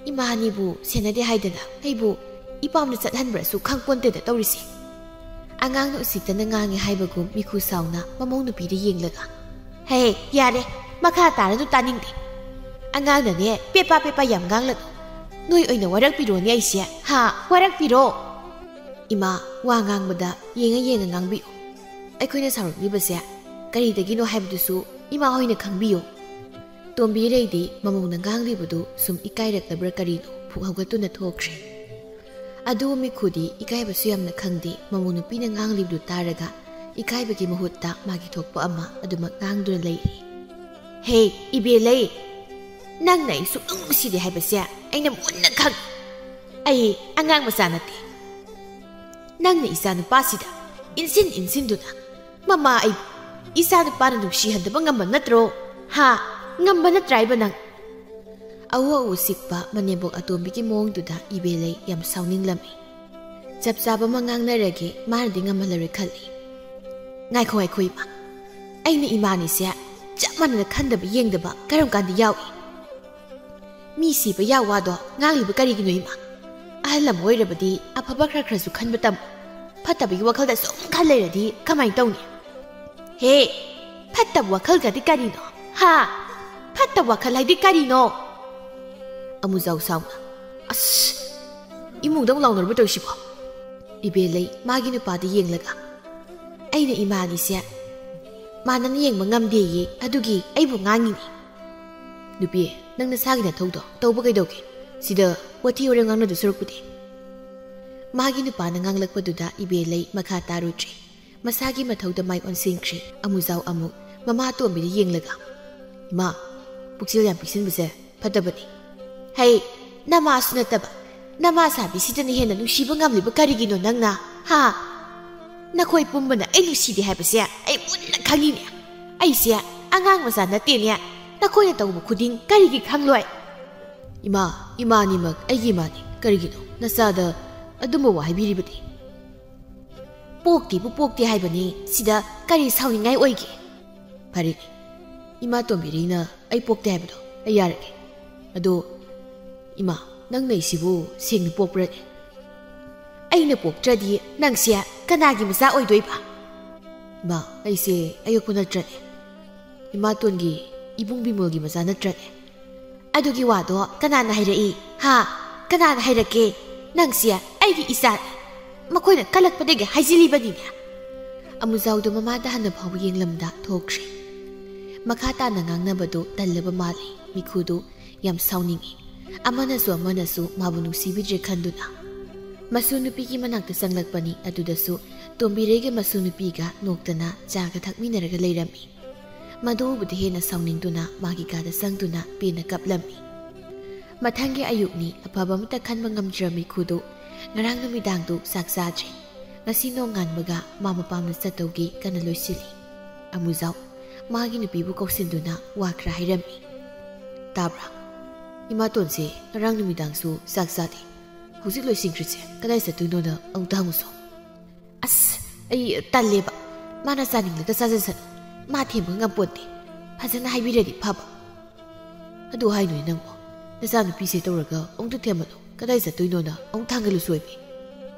ꯏꯃꯥ ꯑꯅꯤꯕꯨ ꯁꯦꯟꯅꯗꯦ ꯍꯥꯏꯗꯅ ꯑꯩꯕꯨ ꯏꯄꯥꯝꯗ ꯆꯠꯍꯟꯕ꯭ꯔꯁꯨ ꯈꯪꯄꯣꯟꯇꯦꯗ ꯇꯧꯔꯤꯁꯦ꯫" ꯑꯉꯥꯡꯅ ꯎꯁꯤꯠꯇꯅ ꯉꯥꯡꯉꯦ ꯍꯥꯏꯕꯒꯨꯝ ꯃꯤꯈꯨ ꯁꯥꯎꯅ ꯃꯃꯧ ꯅꯨꯄꯤꯗ ꯌꯦꯡꯂꯒ, "ꯍꯦ, ꯌꯥꯔꯦ, ꯃꯈꯥ ꯇꯥꯔꯅꯨ, ꯇꯥꯅꯤꯡꯗꯦ꯫ ꯑꯉꯥꯡꯅꯅꯦ ꯄꯦꯄꯥ ꯄꯦꯄꯥ ꯌꯥꯝ ꯉꯥꯡꯂꯅꯨ꯫ ꯅꯣꯏ ꯑꯣꯏꯅ ꯋꯥꯔꯛꯄꯤꯔꯣꯅꯦ ꯑꯩꯁꯦ꯫ ꯍꯥ, ꯋꯥꯔꯛꯄꯤꯔꯣ꯫ ꯏꯃꯥ, ꯋꯥ ꯉꯥꯡꯕꯗ ꯌꯦꯡꯉ ꯌꯦꯡꯉ ꯉꯥꯡꯕꯤꯌꯨ꯫ ꯑꯩꯈꯣꯏꯅ ꯁꯥꯎꯔꯛꯂꯤꯕꯁꯦ ꯀꯔꯤꯗꯒꯤꯅꯣ ꯍꯥꯏꯕꯗꯨꯁꯨ ꯏꯃꯥ ꯍꯣꯏꯅ ꯈꯪꯕꯤꯌꯨ꯫ ꯇꯣꯝꯕꯤꯔꯩꯗꯤ ꯃꯃꯧꯅ ꯉꯥꯡꯂꯤꯕꯗꯨ ꯁꯨꯝ ꯏꯀꯥꯏꯔꯛꯂꯕ꯭ꯔꯥ ꯀꯔꯤꯅꯣ ꯐꯨꯛ ꯍꯧꯒꯠꯇꯨꯅ ꯊꯣꯛꯈ꯭ꯔꯦ꯫ ꯑꯗꯨ ꯃꯤꯈꯨꯗꯤ ꯏꯀꯥꯏꯕꯁꯨ ꯌꯥꯝꯅ ꯈꯪꯗꯦ, ꯃꯃꯧ ꯅꯨꯄꯤꯅ ꯉꯥꯡꯂꯤꯕꯗꯨ ꯇꯥꯔꯒ ꯏꯀꯥꯏꯕꯒꯤ ꯃꯍꯨꯠꯇ ꯃꯥꯒꯤ ꯊꯣꯛꯄ ꯑꯃ ꯑꯗꯨꯃꯛ ꯉꯥꯡꯗꯨꯅ ꯂꯩꯔꯤ꯫ "ꯍꯦ, ꯏꯕꯦꯂꯩ, ꯅꯪꯅ ꯑꯩ ꯁꯨꯛꯅꯨꯡ ꯅꯨꯡꯁꯤꯗꯦ ꯍꯥꯏꯕꯁꯦ ꯑꯩꯅ ꯃꯨꯟꯅ ꯈꯪ꯫ ꯑꯩ ꯑꯉꯥꯡ ꯃꯆꯥ ꯅꯠꯇꯦ꯫ ꯅꯪꯅ ꯏꯆꯥ ꯅꯨꯄꯥꯁꯤꯗ ꯏꯟꯁꯤꯟ ꯏꯟꯁꯤꯟꯗꯨꯅ, ꯃꯃꯥ, ꯑꯩ ꯏꯆꯥ ꯅꯨꯄꯥꯅ ꯅꯨꯡꯁꯤꯍꯟꯗꯕ ꯉꯝꯕ ꯅꯠꯇ꯭ꯔꯣ? ꯍꯥ? ꯉꯝꯕ ꯅꯠꯇ꯭ꯔꯥ ꯍꯥꯏꯕ ꯅꯪ?" ꯑꯎ ꯑꯎ ꯁꯤꯛꯄ ꯃꯅꯦꯝꯕꯣꯛ ꯑꯇꯣꯝꯕꯤꯒꯤ ꯃꯑꯣꯡꯗꯨꯗ ꯏꯕꯦꯂꯩ ꯌꯥꯝ ꯁꯥꯎꯅꯤꯡꯂꯝꯃꯤ꯫ ꯆꯞ ꯆꯥꯕ ꯑꯃ ꯉꯥꯡꯅꯔꯒꯦ, ꯃꯥꯅꯗꯤ ꯉꯝꯍꯜꯂꯔꯣꯏ ꯈꯜꯂꯤ꯫ "ꯉꯥꯏꯈꯣ, ꯉꯥꯏꯈꯣ ꯏꯃꯥ, ꯑꯩꯅ ꯏꯃꯥꯅꯤꯁꯦ ꯆꯞ ꯃꯥꯟꯅꯅ ꯈꯟꯗꯕ ꯌꯦꯡꯗꯕ ꯀꯔꯝ ꯀꯥꯟꯗ ꯌꯥꯎꯏ? ꯃꯤ ꯁꯤꯕ ꯌꯥꯎ ꯋꯥꯗꯣ ꯉꯥꯡꯂꯤꯕ ꯀꯔꯤꯒꯤꯅꯣ ꯏꯃꯥ? ꯑꯍꯜ ꯑꯃ ꯑꯣꯏꯔꯕꯗꯤ ꯑꯐꯕ ꯈꯔ ꯈꯔꯁꯨ ꯈꯟꯕ ꯇꯝꯃꯨ꯫ ꯐꯠꯇꯕꯒꯤ ꯋꯥꯈꯜꯗ ꯁꯨꯝ ꯈꯟ ꯂꯩꯔꯗꯤ ꯀꯃꯥꯏꯅ ꯇꯧꯅꯤ? ꯍꯦ, ꯐꯠꯇꯕ ꯋꯥꯈꯜꯒꯗꯤ ꯀꯔꯤꯅꯣ? ꯍꯥ? ꯐꯠꯇꯕ ꯋꯥꯈꯜ ꯍꯥꯏꯗꯤ ꯀꯔꯤꯅꯣ?" ꯑꯃꯨꯖꯥꯎ ꯁꯥꯎꯅ, "ꯑꯁ, ꯏꯃꯨꯡꯗ ꯑꯃꯨꯛ ꯂꯥꯎꯅꯔꯨꯕ ꯇꯧꯔꯤꯁꯤꯕꯣ?" ꯏꯕꯦꯂꯩ ꯃꯥꯒꯤ ꯅꯨꯄꯥꯗ ꯌꯦꯡꯂꯒ, "ꯑꯩꯅ ꯏꯃꯥꯒꯤꯁꯦ ꯃꯥꯟꯅꯅ ꯌꯦꯡꯕ ꯉꯝꯗꯦꯌꯦ, ꯑꯗꯨꯒꯤ ꯑꯩꯕꯨ ꯉꯥꯡꯉꯤꯅꯤ꯫" "ꯅꯨꯄꯤ, ꯅꯪ ꯅꯁꯥꯒꯤ ꯅꯊꯧꯗꯣ ꯇꯧꯕ ꯀꯩꯗꯧꯒꯦ? ꯁꯤꯗ ꯋꯥꯊꯤ ꯋꯥꯔꯦꯝ ꯉꯥꯡꯅꯗꯣꯏ ꯁꯔꯨꯛꯄꯨꯗꯤ꯫" ꯃꯥꯒꯤ ꯅꯨꯄꯥꯅ ꯉꯥꯡꯂꯛꯄꯗꯨꯗ ꯏꯕꯦꯂꯩ ꯃꯈꯥ ꯇꯥꯔꯨꯗ꯭ꯔꯦ꯫ ꯃꯁꯥꯒꯤ ꯃꯊꯧꯗ ꯃꯥꯏ ꯑꯣꯟꯁꯤꯟꯈ꯭ꯔꯦ꯫ ꯑꯃꯨꯖꯥꯎ ꯑꯃꯨꯛ ꯃꯃꯥ ꯇꯣꯝꯕꯤꯗ ꯌꯦꯡꯂꯒ, "ꯏꯃꯥ, ꯄꯨꯛꯆꯦꯜ ꯌꯥꯝ ꯄꯤꯛꯁꯤꯟꯕꯁꯦ ꯐꯠꯇꯕꯅꯤ꯫" "ꯍꯩ, ꯅꯃꯥꯁꯨ ꯅꯠꯇꯕ, ꯅꯃꯥ ꯁꯥꯕꯤꯁꯤꯗꯅ ꯍꯦꯟꯅ ꯅꯨꯡꯁꯤꯕ ꯉꯝꯂꯤꯕ ꯀꯔꯤꯒꯤꯅꯣ ꯅꯪꯅ? ꯍꯥ? ꯅꯈꯣꯏ ꯄꯨꯝꯕꯅ ꯑꯩ ꯅꯨꯡꯁꯤꯗꯦ ꯍꯥꯏꯕꯁꯦ ꯑꯩ ꯃꯨꯟꯅ ꯈꯪꯉꯤꯅꯦ꯫ ꯑꯩꯁꯦ ꯑꯉꯥꯡ ꯃꯆꯥ ꯅꯠꯇꯦꯅꯦ꯫ ꯅꯈꯣꯏꯅ ꯇꯧꯕ ꯈꯨꯗꯤꯡ ꯀꯔꯤꯒꯤ ꯈꯪꯂꯣꯏ?" "ꯏꯃꯥ, ꯏꯃꯥꯅꯤꯃꯛ ꯑꯩꯒꯤ ꯏꯃꯥꯅꯤ꯫ ꯀꯔꯤꯒꯤꯅꯣ ꯅꯆꯥꯗ ꯑꯗꯨꯝꯕ ꯋꯥ ꯍꯥꯏꯕꯤꯔꯤꯕꯗꯤ?" "ꯄꯣꯛꯇꯦꯕꯨ ꯄꯣꯛꯇꯦ ꯍꯥꯏꯕꯅꯤ, ꯁꯤꯗ ꯀꯔꯤ ꯁꯥꯎꯅꯤꯡꯉꯥꯏ ꯑꯣꯏꯒꯦ?" "ꯐꯔꯦꯅꯦ, ꯏꯃꯥ ꯇꯣꯝꯕꯤꯔꯩꯅ ꯑꯩ ꯄꯣꯛꯇꯦ ꯍꯥꯏꯕꯗꯣ ꯑꯩ ꯌꯥꯔꯒꯦ꯫ ꯑꯗꯣ ꯏꯃꯥ, ꯅꯪꯅ ꯑꯩꯁꯤꯕꯨ ꯁꯦꯡꯅ ꯄꯣꯛꯄ꯭ꯔꯅꯦ?" "ꯑꯩꯅ ꯄꯣꯛꯇ꯭ꯔꯗꯤ ꯅꯪꯁꯦ ꯀꯅꯥꯒꯤ ꯃꯆꯥ ꯑꯣꯏꯗꯣꯏꯕ?" "ꯏꯃꯥ, ꯑꯩꯁꯦ ꯑꯌꯣꯛꯄ ꯅꯠꯇ꯭ꯔꯅꯦ? ꯏꯃꯥꯇꯣꯟꯒꯤ ꯏꯕꯨꯡ ꯕꯤꯃꯣꯜꯒꯤ ꯃꯆꯥ ꯅꯠꯇ꯭ꯔꯅꯦ? "ꯑꯗꯨꯒꯤ ꯋꯥꯗꯣ ꯀꯅꯥꯅ ꯍꯥꯏꯔꯛꯏ? ꯍꯥ? ꯀꯅꯥꯅ ꯍꯥꯏꯔꯛꯀꯦ? ꯅꯪꯁꯦ ꯑꯩꯒꯤ ꯏꯆꯥꯅꯤ꯫ ꯃꯈꯣꯏꯅ ꯀꯜꯂꯛꯄꯗꯒꯤ ꯍꯥꯏꯖꯤꯜꯂꯤꯕꯅꯤꯅꯦ꯫" ꯑꯃꯨꯖꯥꯎꯗꯣ ꯃꯃꯥꯗ ꯍꯟꯅ ꯐꯥꯎꯕ ꯌꯦꯡꯂꯝꯗ ꯊꯣꯛꯈ꯭ꯔꯦ꯫ ꯃꯈꯥ ꯇꯥꯅ ꯉꯥꯡꯅꯕꯗꯨ ꯇꯜꯂꯕ ꯃꯥꯜꯂꯤ꯫ ꯃꯤꯈꯨꯗꯨ ꯌꯥꯝ ꯁꯥꯎꯅꯤꯡꯏ꯫ ꯑꯃꯅꯁꯨ ꯑꯃꯅꯁꯨ ꯃꯥꯕꯨ ꯅꯨꯡꯁꯤꯕꯤꯗ꯭ꯔꯦ ꯈꯟꯗꯨꯅ꯫ ꯃꯁꯨ ꯅꯨꯄꯤꯒꯤ ꯃꯅꯥꯛꯇ ꯆꯪꯂꯛꯄꯅꯤ꯫ ꯑꯗꯨꯗꯁꯨ ꯇꯣꯝꯕꯤꯔꯩꯒ ꯃꯁꯨ ꯅꯨꯄꯤꯒ ꯅꯣꯛꯇꯅ ꯆꯥꯒ ꯊꯛꯃꯤꯟꯅꯔꯒ ꯂꯩꯔꯝꯃꯤ꯫ ꯃꯗꯨ ꯎꯕꯗ ꯍꯦꯟꯅ ꯁꯥꯎꯅꯤꯡꯗꯨꯅ ꯃꯥꯒꯤ ꯀꯥꯗ ꯆꯪꯗꯨꯅ ꯄꯦꯟꯅ ꯀꯞꯂꯝꯃꯤ꯫ ꯃꯊꯪꯒꯤ ꯑꯌꯨꯛꯅꯤ꯫ ꯑꯐꯕ ꯑꯃꯠꯇ ꯈꯟꯕ ꯉꯝꯗ꯭ꯔꯕ ꯃꯤꯈꯨꯗꯨ ꯉꯔꯥꯡ ꯅꯨꯃꯤꯗꯥꯡꯗꯨ ꯆꯥꯛ ꯆꯥꯗ꯭ꯔꯦ꯫ ꯉꯁꯤ ꯅꯣꯡꯉꯥꯟꯕꯒ ꯃꯥ ꯃꯄꯥꯝꯗ ꯆꯠꯇꯧꯒꯤ ꯀꯟꯅ ꯂꯣꯏꯁꯤꯜꯂꯤ꯫ ꯑꯃꯨꯖꯥꯎ ꯃꯥꯒꯤ ꯅꯨꯄꯤꯕꯨ ꯀꯧꯁꯤꯟꯗꯨꯅ ꯋꯥ ꯈꯔ ꯍꯥꯏꯔꯝꯃꯤ꯫ "ꯇꯥꯕ꯭ꯔꯥ? ꯏꯃꯥꯇꯣꯟꯁꯦ ꯉꯔꯥꯡ ꯅꯨꯃꯤꯗꯥꯡꯁꯨ ꯆꯥꯛ ꯆꯥꯗꯦ꯫ ꯍꯧꯖꯤꯛ ꯂꯣꯏꯁꯤꯟꯈ꯭ꯔꯤꯁꯦ ꯀꯗꯥꯏ ꯆꯠꯇꯣꯏꯅꯣꯅ ꯑꯃꯨꯛꯇ ꯍꯪꯉꯨꯁꯣ꯫" "ꯑꯁ, ꯑꯩ ꯇꯜꯂꯦꯕ꯫ ꯃꯥꯅ ꯆꯥꯅꯤꯡꯂꯒ ꯆꯥꯖꯁꯅꯨ꯫ ꯃꯥ ꯊꯦꯝꯕ ꯉꯝꯄꯣꯟꯇꯦ꯫ ꯐꯖꯅ ꯍꯥꯏꯕꯤꯔꯗꯤ ꯐꯕ꯫" "ꯑꯗꯨ ꯍꯥꯏꯅꯨꯅꯦ ꯅꯪꯕꯣ꯫ ꯅꯆꯥꯅꯨꯄꯤꯁꯦ ꯇꯧꯔꯒ ꯑꯃꯨꯛꯇ ꯊꯦꯝꯃꯅꯨ꯫ ꯀꯗꯥꯏ ꯆꯠꯇꯣꯏꯅꯣꯅ ꯑꯃꯨꯛ ꯊꯥꯡꯒꯠꯂꯨꯁꯣ ꯏꯕꯦ꯫"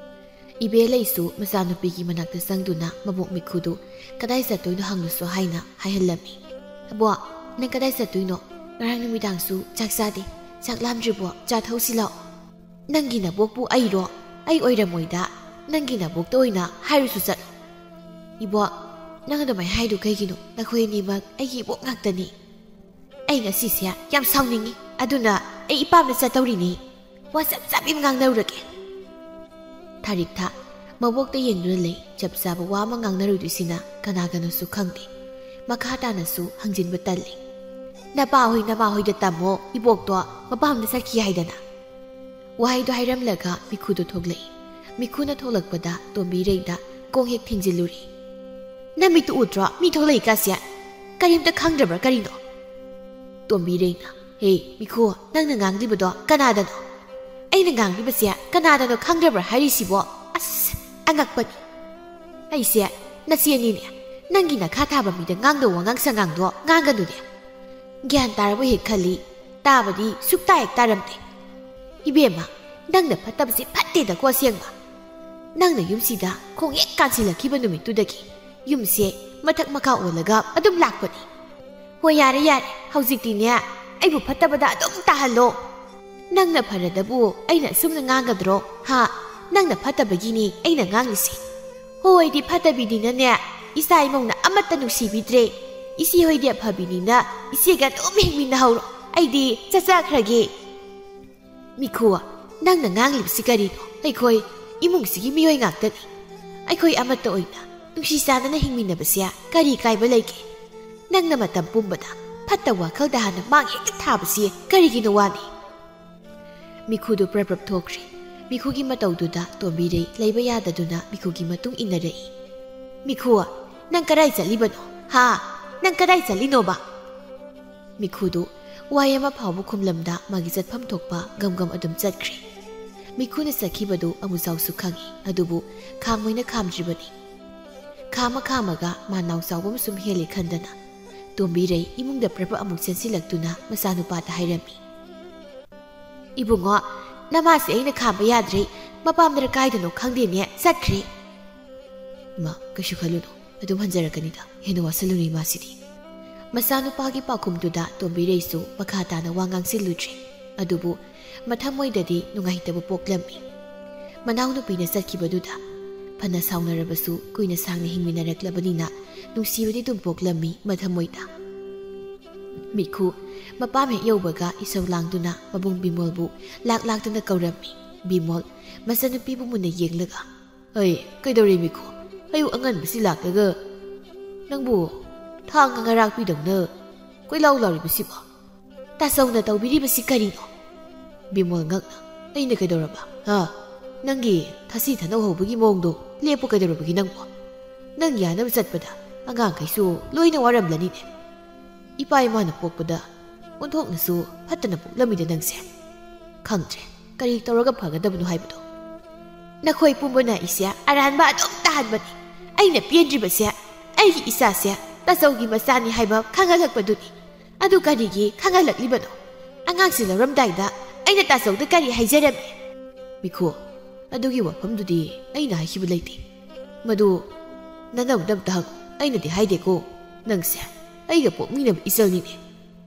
ꯏꯕꯦꯂꯩꯁꯨ ꯃꯆꯥꯅꯨꯄꯤꯒꯤ ꯃꯅꯥꯛꯇ ꯆꯪꯗꯨꯅ ꯃꯕꯣꯛ ꯃꯤꯈꯨꯗꯨ ꯀꯗꯥꯏ ꯆꯠꯇꯣꯏꯅꯣ ꯍꯪꯂꯨꯁꯣ ꯍꯥꯏꯅ ꯍꯥꯏꯍꯜꯂꯝꯃꯤ꯫ "ꯑꯕꯣ, ꯅꯪ ꯀꯗꯥꯏ ꯆꯠꯇꯣꯏꯅꯣ? ꯉꯔꯥꯡ ꯅꯨꯃꯤꯗꯥꯡꯁꯨ ꯆꯥꯛ ꯆꯥꯗꯦ꯫ ꯆꯥꯛ ꯂꯥꯝꯗ꯭ꯔꯤꯕꯣ? ꯆꯥ ꯊꯛꯎꯁꯤ ꯂꯥꯛꯑꯣ꯫" "ꯅꯪꯒꯤ ꯅꯕꯣꯛꯄꯨ ꯑꯩꯔꯣ? ꯑꯩ ꯑꯣꯏꯔꯝꯃꯣꯏꯗ꯫ ꯅꯪꯒꯤ ꯅꯕꯣꯛꯇ ꯑꯣꯏꯅ ꯍꯥꯏꯔꯨꯁꯨ ꯆꯠꯂꯣ꯫" "ꯏꯕꯣꯛ, ꯅꯪ ꯑꯗꯨꯃꯥꯏꯅ ꯍꯥꯏꯗꯨ ꯀꯩꯒꯤꯅꯣ? ꯅꯈꯣꯏ ꯑꯅꯤꯃꯛ ꯑꯩꯒꯤ ꯏꯕꯣꯛ ꯉꯥꯛꯇꯅꯤ꯫ ꯑꯩ ꯉꯁꯤꯁꯦ ꯌꯥꯝ ꯁꯥꯎꯅꯤꯡꯉꯤ꯫ ꯑꯗꯨꯅ ꯑꯩ ꯏꯄꯥꯝꯗ ꯆꯠꯇꯧꯔꯤꯅꯤ꯫ ꯋꯥ ꯆꯞ ꯆꯞ ꯌꯥꯝ ꯉꯥꯡꯅꯔꯨꯔꯒꯦ꯫" ꯊꯥꯔꯤꯛꯊ ꯃꯕꯣꯛꯇ ꯌꯦꯡꯗꯨꯅ ꯂꯩ꯫ ꯆꯞ ꯆꯥꯕ ꯋꯥ ꯑꯃ ꯉꯥꯡꯅꯔꯨꯗꯣꯏꯁꯤꯅ ꯀꯅꯥꯒꯅꯣꯁꯨ ꯈꯪꯗꯦ꯫ ꯃꯈꯥ ꯇꯥꯅꯁꯨ ꯍꯪꯖꯤꯟꯕ ꯇꯜꯂꯤ꯫ "ꯅꯄꯥ ꯍꯣꯏ ꯅꯃꯥ ꯍꯣꯏꯗ ꯇꯝꯃꯣ, ꯏꯕꯣꯛꯇꯣ ꯃꯄꯥꯝꯗ ꯆꯠꯈꯤ ꯍꯥꯏꯗꯅ꯫" ꯋꯥꯍꯩꯗꯣ ꯍꯥꯏꯔꯝꯂꯒ ꯃꯤꯈꯨꯗꯣ ꯊꯣꯛꯂꯛꯏ꯫ ꯃꯤꯈꯨꯅ ꯊꯣꯛꯂꯛꯄꯗ ꯇꯣꯝꯕꯤꯔꯩꯗ ꯈꯣꯡ ꯍꯦꯛ ꯊꯤꯡꯖꯤꯜꯂꯨꯔꯦ꯫ "ꯅꯃꯤꯠꯇꯨ ꯎꯗ꯭ꯔꯣ? ꯃꯤ ꯊꯣꯛꯂꯛꯏ ꯀꯥꯁꯦ꯫ ꯀꯔꯤꯝꯇ ꯈꯪꯗ꯭ꯔꯕ꯭ꯔꯥ ꯀꯔꯤꯅꯣ?" ꯇꯣꯝꯕꯤꯔꯩꯅ, "ꯍꯦ, ꯃꯤꯈꯨ, ꯅꯪꯅ ꯉꯥꯡꯂꯤꯕꯗꯣ ꯀꯅꯥꯗꯅꯣ? ꯑꯩꯅ ꯉꯥꯡꯂꯤꯕꯁꯦ ꯀꯅꯥꯗꯅꯣ ꯈꯪꯗ꯭ꯔꯕ꯭ꯔꯥ ꯍꯥꯏꯔꯤꯁꯤꯕꯣ? ꯑꯁ, ꯑꯉꯛꯄꯅꯤ꯫ ꯑꯩꯁꯦ ꯅꯆꯦꯅꯤꯅꯦ꯫ ꯅꯪꯒꯤ ꯅꯈꯥ ꯊꯥꯕ ꯃꯤꯗ ꯉꯥꯡꯗꯧ ꯋꯥꯉꯥꯡ ꯁꯉꯥꯡꯗꯣ ꯉꯥꯡꯒꯅꯨꯅꯦ꯫ ꯒ꯭ꯌꯥꯟ ꯇꯥꯔꯕ ꯍꯦꯛ ꯈꯜꯂꯤ, ꯇꯥꯕꯗꯤ ꯁꯨꯛꯇꯥ ꯍꯦꯛ ꯇꯥꯔꯝꯗꯦ꯫ ꯏꯕꯦꯝꯃ, ꯅꯪꯅ ꯐꯠꯇꯕꯁꯦ ꯐꯠꯇꯦꯗꯀꯣ ꯑꯁꯦꯡꯕ꯫ ꯅꯪꯅ ꯌꯨꯝꯁꯤꯗ ꯈꯣꯡ ꯍꯦꯛ ꯀꯥꯟꯁꯤꯜꯂꯛꯈꯤꯕ ꯅꯨꯃꯤꯠꯇꯨꯗꯒꯤ ꯌꯨꯝꯁꯦ ꯃꯊꯛ ꯃꯈꯥ ꯑꯣꯜꯂꯒ ꯑꯗꯨꯝ ꯂꯥꯛꯄꯅꯤ꯫ ꯍꯣꯏ, ꯌꯥꯔꯦ, ꯌꯥꯔꯦ, ꯍꯧꯖꯤꯛꯇꯤꯅꯦ, ꯑꯩꯕꯨ ꯐꯠꯇꯕꯗ ꯑꯗꯨꯝ ꯇꯥꯍꯜꯂꯣ꯫ ꯅꯪꯅ ꯐꯔꯗꯕꯨ ꯑꯩꯅ ꯑꯁꯨꯝꯅ ꯉꯥꯡꯒꯗ꯭ꯔꯣ? ꯍꯥ? ꯅꯪꯅ ꯐꯠꯇꯕꯒꯤꯅꯤ ꯑꯩꯅ ꯉꯥꯡꯂꯤꯁꯦ꯫ ꯍꯣꯏꯗꯤ ꯐꯠꯇꯕꯤꯅꯤꯅꯅꯦ, ꯏꯆꯥ ꯏꯃꯧꯅ ꯑꯃꯠꯇ ꯅꯨꯡꯁꯤꯕꯤꯗ꯭ꯔꯦ꯫ ꯏꯆꯦ ꯍꯣꯏꯗꯤ ꯑꯐꯕꯤꯅꯤꯅ ꯏꯆꯦꯒ ꯑꯗꯨꯝ ꯍꯤꯡꯃꯤꯟꯅꯍꯧꯔꯣ꯫ ꯑꯩꯗꯤ ꯆꯠꯆꯈ꯭ꯔꯒꯦ꯫ ꯃꯤꯈꯨ, ꯅꯪꯅ ꯉꯥꯡꯂꯤꯕꯁꯤ ꯀꯔꯤꯅꯣ? ꯑꯩꯈꯣꯏ ꯏꯃꯨꯡꯁꯤꯒꯤ ꯃꯤꯑꯣꯏ ꯉꯥꯛꯇꯅꯤ꯫ ꯑꯩꯈꯣꯏ ꯑꯃꯠꯇ ꯑꯣꯏꯅ ꯅꯨꯡꯁꯤ ꯆꯥꯟꯅꯅ ꯍꯤꯡꯃꯤꯟꯅꯕꯁꯦ ꯀꯔꯤ ꯀꯥꯏꯕ ꯂꯩꯒꯦ? ꯅꯪꯅ ꯃꯇꯝ ꯄꯨꯝꯕꯗ ꯐꯠꯇ ꯋꯥꯈꯜꯗ ꯍꯥꯟꯅ ꯃꯥꯡ ꯍꯦꯛꯇ ꯊꯥꯕꯁꯤ ꯀꯔꯤꯒꯤꯅꯣ ꯋꯥꯅꯤ? ꯃꯤꯈꯨꯗꯨ ꯄ꯭ꯔꯞ ꯄ꯭ꯔꯞ ꯊꯣꯛꯈ꯭ꯔꯦ꯫ ꯃꯤꯈꯨꯒꯤ ꯃꯇꯧꯗꯨꯗ ꯇꯣꯝꯕꯤꯔꯩ ꯂꯩꯕ ꯌꯥꯗꯗꯨꯅ ꯃꯤꯈꯨꯒꯤ ꯃꯇꯨꯡ ꯏꯟꯅꯔꯛꯏ꯫ "ꯃꯤꯈꯨ, ꯅꯪ ꯀꯗꯥꯏ ꯆꯠꯂꯤꯕꯅꯣ? ꯍꯥ? ꯅꯪ ꯀꯗꯥꯏ ꯆꯠꯂꯤꯅꯣꯕ?" ꯃꯤꯈꯨꯗꯨ ꯋꯥꯍꯩ ꯑꯃ ꯐꯥꯎꯕ ꯈꯨꯝꯂꯝꯗ ꯃꯥꯒꯤ ꯆꯠꯐꯝ ꯊꯣꯛꯄ ꯒꯝ ꯒꯝ ꯑꯗꯨꯝ ꯆꯠꯈ꯭ꯔꯦ꯫ ꯃꯤꯈꯨꯅ ꯆꯠꯈꯤꯕꯗꯨ ꯑꯃꯨꯆꯥꯎꯁꯨ ꯈꯪꯏ, ꯑꯗꯨꯕꯨ ꯈꯥꯝꯃꯣꯏꯅ ꯈꯥꯝꯗ꯭ꯔꯤꯕꯅꯤ꯫ ꯈꯥꯝꯃ ꯈꯥꯝꯃꯒ ꯃꯥ ꯅꯥꯎꯆꯥꯎꯕ ꯑꯃꯁꯨꯝ ꯍꯦꯜꯂꯦ ꯈꯟꯗꯅ ꯇꯣꯝꯕꯤꯔꯩ ꯏꯃꯨꯡꯗ ꯄ꯭ꯔꯞ ꯑꯃꯨꯛ ꯆꯦꯟꯁꯤꯜꯂꯛꯇꯨꯅ ꯃꯆꯥꯅꯨꯄꯥꯗ ꯍꯥꯏꯔꯝꯃꯤ꯫ "ꯏꯕꯨꯡꯉꯣ, ꯅꯃꯥꯁꯦ ꯑꯩꯅ ꯈꯥꯝꯕ ꯌꯥꯗ꯭ꯔꯦ, ꯃꯄꯥꯝꯗꯔ ꯀꯥꯏꯗꯅꯣ ꯈꯪꯗꯦꯅꯦ, ꯆꯠꯈ꯭ꯔꯦ꯫" "ꯏꯃꯥ, ꯀꯩꯁꯨ ꯈꯜꯂꯨꯅꯨ, ꯑꯗꯨꯝ ꯍꯟꯖꯔꯛꯀꯅꯤꯗ, ꯍꯦꯟꯅ ꯋꯥꯁꯜꯂꯨꯅꯨ ꯏꯃꯥꯁꯤꯗꯤ꯫" ꯃꯆꯥꯅꯨꯄꯥꯒꯤ ꯄꯥꯎꯈꯨꯝꯗꯨꯗ ꯇꯣꯝꯕꯤꯔꯩꯁꯨ ꯃꯈꯥ ꯇꯥꯅ ꯋꯥ ꯉꯥꯡꯁꯤꯜꯂꯨꯗ꯭ꯔꯦ꯫ ꯑꯗꯨꯕꯨ ꯃꯊꯃꯣꯏꯗꯗꯤ ꯅꯨꯡꯉꯥꯏꯇꯕ ꯄꯣꯛꯂꯝꯃꯤ꯫ ꯃꯅꯥꯎꯅꯨꯄꯤꯅ ꯆꯠꯈꯤꯕꯗꯨꯗ ꯐꯅ ꯁꯥꯎꯅꯔꯕꯁꯨ ꯀꯨꯏꯅ ꯁꯥꯡꯅ ꯍꯤꯡꯃꯤꯟꯅꯔꯛꯂꯕꯅꯤꯅ ꯅꯨꯡꯁꯤꯕꯗꯤ ꯑꯗꯨꯝ ꯄꯣꯛꯂꯝꯃꯤ ꯃꯊꯃꯣꯏꯗ꯫ ꯃꯤꯈꯨ ꯃꯄꯥꯝ ꯍꯦꯛ ꯌꯧꯕꯒ ꯏꯁꯧ ꯂꯥꯡꯗꯨꯅ ꯃꯕꯨꯡ ꯕꯤꯃꯣꯜꯕꯨ ꯂꯥꯛ ꯂꯥꯛꯇꯅ ꯀꯧꯔꯝꯃꯤ꯫ ꯕꯤꯃꯣꯜ ꯃꯆꯟꯅꯨꯄꯤꯕꯨ ꯃꯨꯟꯅ ꯌꯦꯡꯂꯒ, "ꯑꯩ, ꯀꯩꯗꯧꯔꯦ ꯃꯤꯈꯨ? ꯑꯌꯨꯛ ꯑꯉꯟꯕꯁꯤ ꯂꯥꯛꯂꯒ ꯅꯪꯕꯨ ꯊꯥꯡ ꯉꯔꯥꯛꯄꯤꯗꯧꯅ ꯀꯣꯏꯂꯥꯎ ꯂꯥꯎꯔꯤꯕꯁꯤꯕꯣ? ꯇꯥꯆꯧꯅ ꯇꯧꯕꯤꯔꯤꯕꯁꯤ ꯀꯔꯤꯅꯣ?" ꯕꯤꯃꯣꯜ ꯉꯛꯅ, "ꯑꯩꯅ ꯀꯩꯗꯧꯔꯕ? ꯍꯥ? ꯅꯪꯒꯤ ꯊꯥꯁꯤ ꯊꯥꯅꯧ ꯍꯧꯕꯒꯤ ꯃꯑꯣꯡꯗꯣ ꯂꯦꯞꯄꯨ ꯀꯩꯗꯧꯔꯕꯒꯤ ꯅꯪꯕꯣ? ꯅꯪ ꯌꯥꯅꯕ ꯆꯠꯄꯗ ꯑꯉꯥꯡꯈꯩꯁꯨ ꯂꯣꯏꯅ ꯋꯥꯔꯝꯂꯅꯤꯅꯦ꯫ ꯏꯄꯥ ꯏꯃꯥꯅ ꯄꯣꯛꯄꯗ ꯑꯣꯟꯊꯣꯛꯅꯁꯨ ꯐꯠꯇꯅ ꯄꯣꯛꯂꯝꯃꯤꯗ ꯅꯪꯁꯦ꯫ ꯈꯪꯗ꯭ꯔꯦ ꯀꯔꯤ ꯇꯧꯔꯒ ꯐꯒꯗꯕꯅꯣ ꯍꯥꯏꯕꯗꯣ꯫ ꯅꯈꯣꯏ ꯄꯨꯝꯕꯅ ꯑꯩꯁꯦ ꯑꯔꯥꯟꯕ ꯑꯗꯨꯝ ꯇꯥꯍꯟꯕꯅꯤ꯫ ꯑꯩꯅ ꯄꯦꯟꯗ꯭ꯔꯤꯕꯁꯦ ꯑꯩꯒꯤ ꯏꯆꯥꯁꯦ ꯇꯥꯆꯧꯒꯤ ꯃꯆꯥꯅꯤ ꯍꯥꯏꯕ ꯈꯪꯍꯜꯂꯛꯄꯗꯨꯅꯤ꯫ ꯑꯗꯨ ꯀꯔꯤꯒꯤ ꯈꯪꯍꯜꯂꯛꯂꯤꯕꯅꯣ? ꯑꯉꯥꯡꯁꯤ ꯂꯧꯔꯝꯗꯥꯏꯗ ꯑꯩꯅ ꯇꯥꯆꯧꯗ ꯀꯔꯤ ꯍꯥꯏꯖꯔꯝꯃꯤ?" "ꯃꯤꯈꯨ, ꯑꯗꯨꯒꯤ ꯋꯥꯐꯝꯗꯨꯗꯤ ꯑꯩꯅ ꯍꯥꯏꯈꯤꯕ ꯂꯩꯇꯦ꯫ ꯃꯗꯨ ꯅꯅꯧꯗ ꯑꯝꯇ ꯍꯪꯉꯨ꯫ ꯑꯩꯅꯗꯤ ꯍꯥꯏꯗꯦꯀꯣ꯫ ꯅꯪꯁꯦ ꯑꯩꯒ ꯄꯣꯛꯃꯤꯟꯅꯕ ꯏꯆꯜꯅꯤꯅꯦ꯫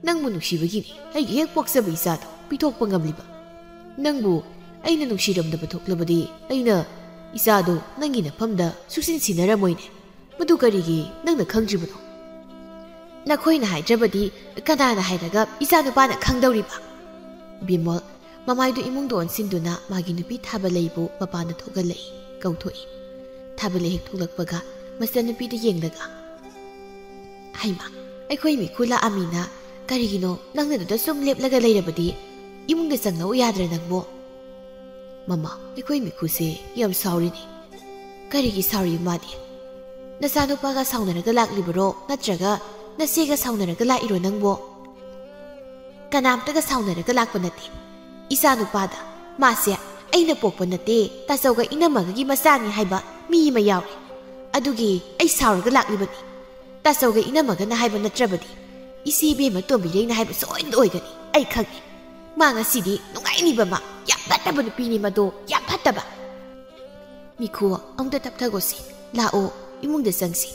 ꯅꯪꯕꯨ ꯅꯨꯡꯁꯤꯕꯒꯤꯅꯤ ꯑꯩꯒꯤ ꯍꯦꯛ ꯄꯣꯛꯆꯕ ꯏꯆꯥꯗꯣ ꯄꯤꯊꯣꯛꯄ ꯉꯝꯂꯤꯕ꯫ ꯅꯪꯕꯨ ꯑꯩꯅ ꯅꯨꯡꯁꯤꯔꯝꯗꯕ ꯊꯣꯛꯂꯕꯗꯤ ꯑꯩꯅ ꯏꯆꯥꯗꯣ ꯅꯪꯒꯤ ꯅꯐꯝꯗ ꯁꯨꯛꯁꯤꯟ ꯁꯤꯟꯅꯔꯝꯃꯣꯏꯅꯦ꯫ ꯃꯗꯨ ꯀꯔꯤꯒꯤ ꯅꯪꯅ ꯈꯪꯗ꯭ꯔꯤꯕꯅꯣ? ꯅꯈꯣꯏꯅ ꯍꯥꯏꯗ꯭ꯔꯕꯗꯤ ꯀꯅꯥꯅ ꯍꯥꯏꯔꯒ ꯏꯆꯥꯅꯨꯄꯥꯅ ꯈꯪꯗꯧꯔꯤꯕ? ꯕꯤꯃꯣꯜ ꯃꯃꯥꯏꯗꯨ ꯏꯃꯨꯡꯗ ꯑꯣꯟꯁꯤꯟꯗꯨꯅ ꯃꯥꯒꯤ ꯅꯨꯄꯤ ꯊꯥꯕꯂꯩꯕꯨ ꯃꯄꯥꯟꯗ ꯊꯣꯛꯍꯜꯂꯛꯏ, ꯀꯧꯊꯣꯛꯏ꯫ ꯊꯥꯕꯂꯩ ꯍꯦꯛ ꯊꯣꯛꯂꯛꯄꯒ ꯃꯆꯟꯅꯨꯄꯤꯗ ꯌꯦꯡꯂꯒ, "ꯍꯩꯃꯥ, ꯑꯩꯈꯣꯏ ꯃꯤꯈꯨ ꯂꯥꯛꯑꯃꯤꯅ ꯀꯔꯤꯒꯤꯅꯣ ꯅꯪꯅ ꯑꯗꯨꯗ ꯁꯨꯝ ꯂꯦꯞꯂꯒ ꯂꯩꯔꯕꯗꯤ? ꯏꯃꯨꯡꯗ ꯆꯪꯂꯛꯎ ꯌꯥꯗ꯭ꯔꯥ ꯅꯪꯕꯣ?" "ꯃꯃꯥ, ꯑꯩꯈꯣꯏ ꯃꯤꯈꯨꯁꯦ ꯌꯥꯝ ꯁꯥꯎꯔꯤꯅꯦ꯫" "ꯀꯔꯤꯒꯤ ꯁꯥꯎꯔꯤ ꯃꯥꯗꯤ? ꯅꯆꯥꯅꯨꯄꯥꯒ ꯁꯥꯎꯅꯔꯒ ꯂꯥꯛꯂꯤꯕꯔꯣ, ꯅꯠꯇ꯭ꯔꯒ ꯅꯆꯦꯒ ꯁꯥꯎꯅꯔꯒ ꯂꯥꯛꯏꯔꯣ ꯅꯪꯕꯣ?" "ꯀꯅꯥꯝꯇꯒ ꯁꯥꯎꯅꯔꯒ ꯂꯥꯛꯄ ꯅꯠꯇꯦ꯫ ꯏꯆꯥꯅꯨꯄꯥꯗ, ꯃꯥꯁꯦ ꯑꯩꯅ ꯄꯣꯛꯄ ꯅꯠꯇꯦ, ꯇꯥꯆꯧꯒ ꯏꯅꯝꯃꯒꯒꯤ ꯃꯆꯥꯅꯤ ꯍꯥꯏꯕ ꯃꯤ ꯑꯃ ꯌꯥꯎꯔꯦ꯫ ꯑꯗꯨꯒꯤ ꯑꯩ ꯁꯥꯎꯔꯒ ꯂꯥꯛꯂꯤꯕꯅꯤ꯫ ꯇꯥꯆꯧꯒ ꯏꯅꯝꯃꯒꯅ ꯍꯥꯏꯕ ꯅꯠꯇ꯭ꯔꯕꯗꯤ ꯏꯆꯦ ꯏꯕꯦꯝꯃ ꯇꯣꯝꯕꯤꯔꯩꯅ ꯍꯥꯏꯕ ꯁꯣꯏꯗꯅ ꯑꯣꯏꯒꯅꯤ꯫ ꯑꯩ ꯈꯪꯉꯤ꯫ ꯃꯥ ꯉꯁꯤꯗꯤ ꯅꯨꯡꯉꯥꯏꯅꯤꯕ ꯃꯥ꯫ ꯌꯥꯝ ꯐꯠꯇꯕ ꯅꯨꯄꯤꯅꯤ ꯃꯗꯣ, ꯌꯥꯝ ꯐꯠꯇꯕ꯫" "ꯃꯤꯈꯨ, ꯑꯃꯨꯛꯇ ꯇꯞꯊꯒꯣꯁꯤ꯫ ꯂꯥꯛꯑꯣ, ꯏꯃꯨꯡꯗ ꯆꯪꯁꯤ꯫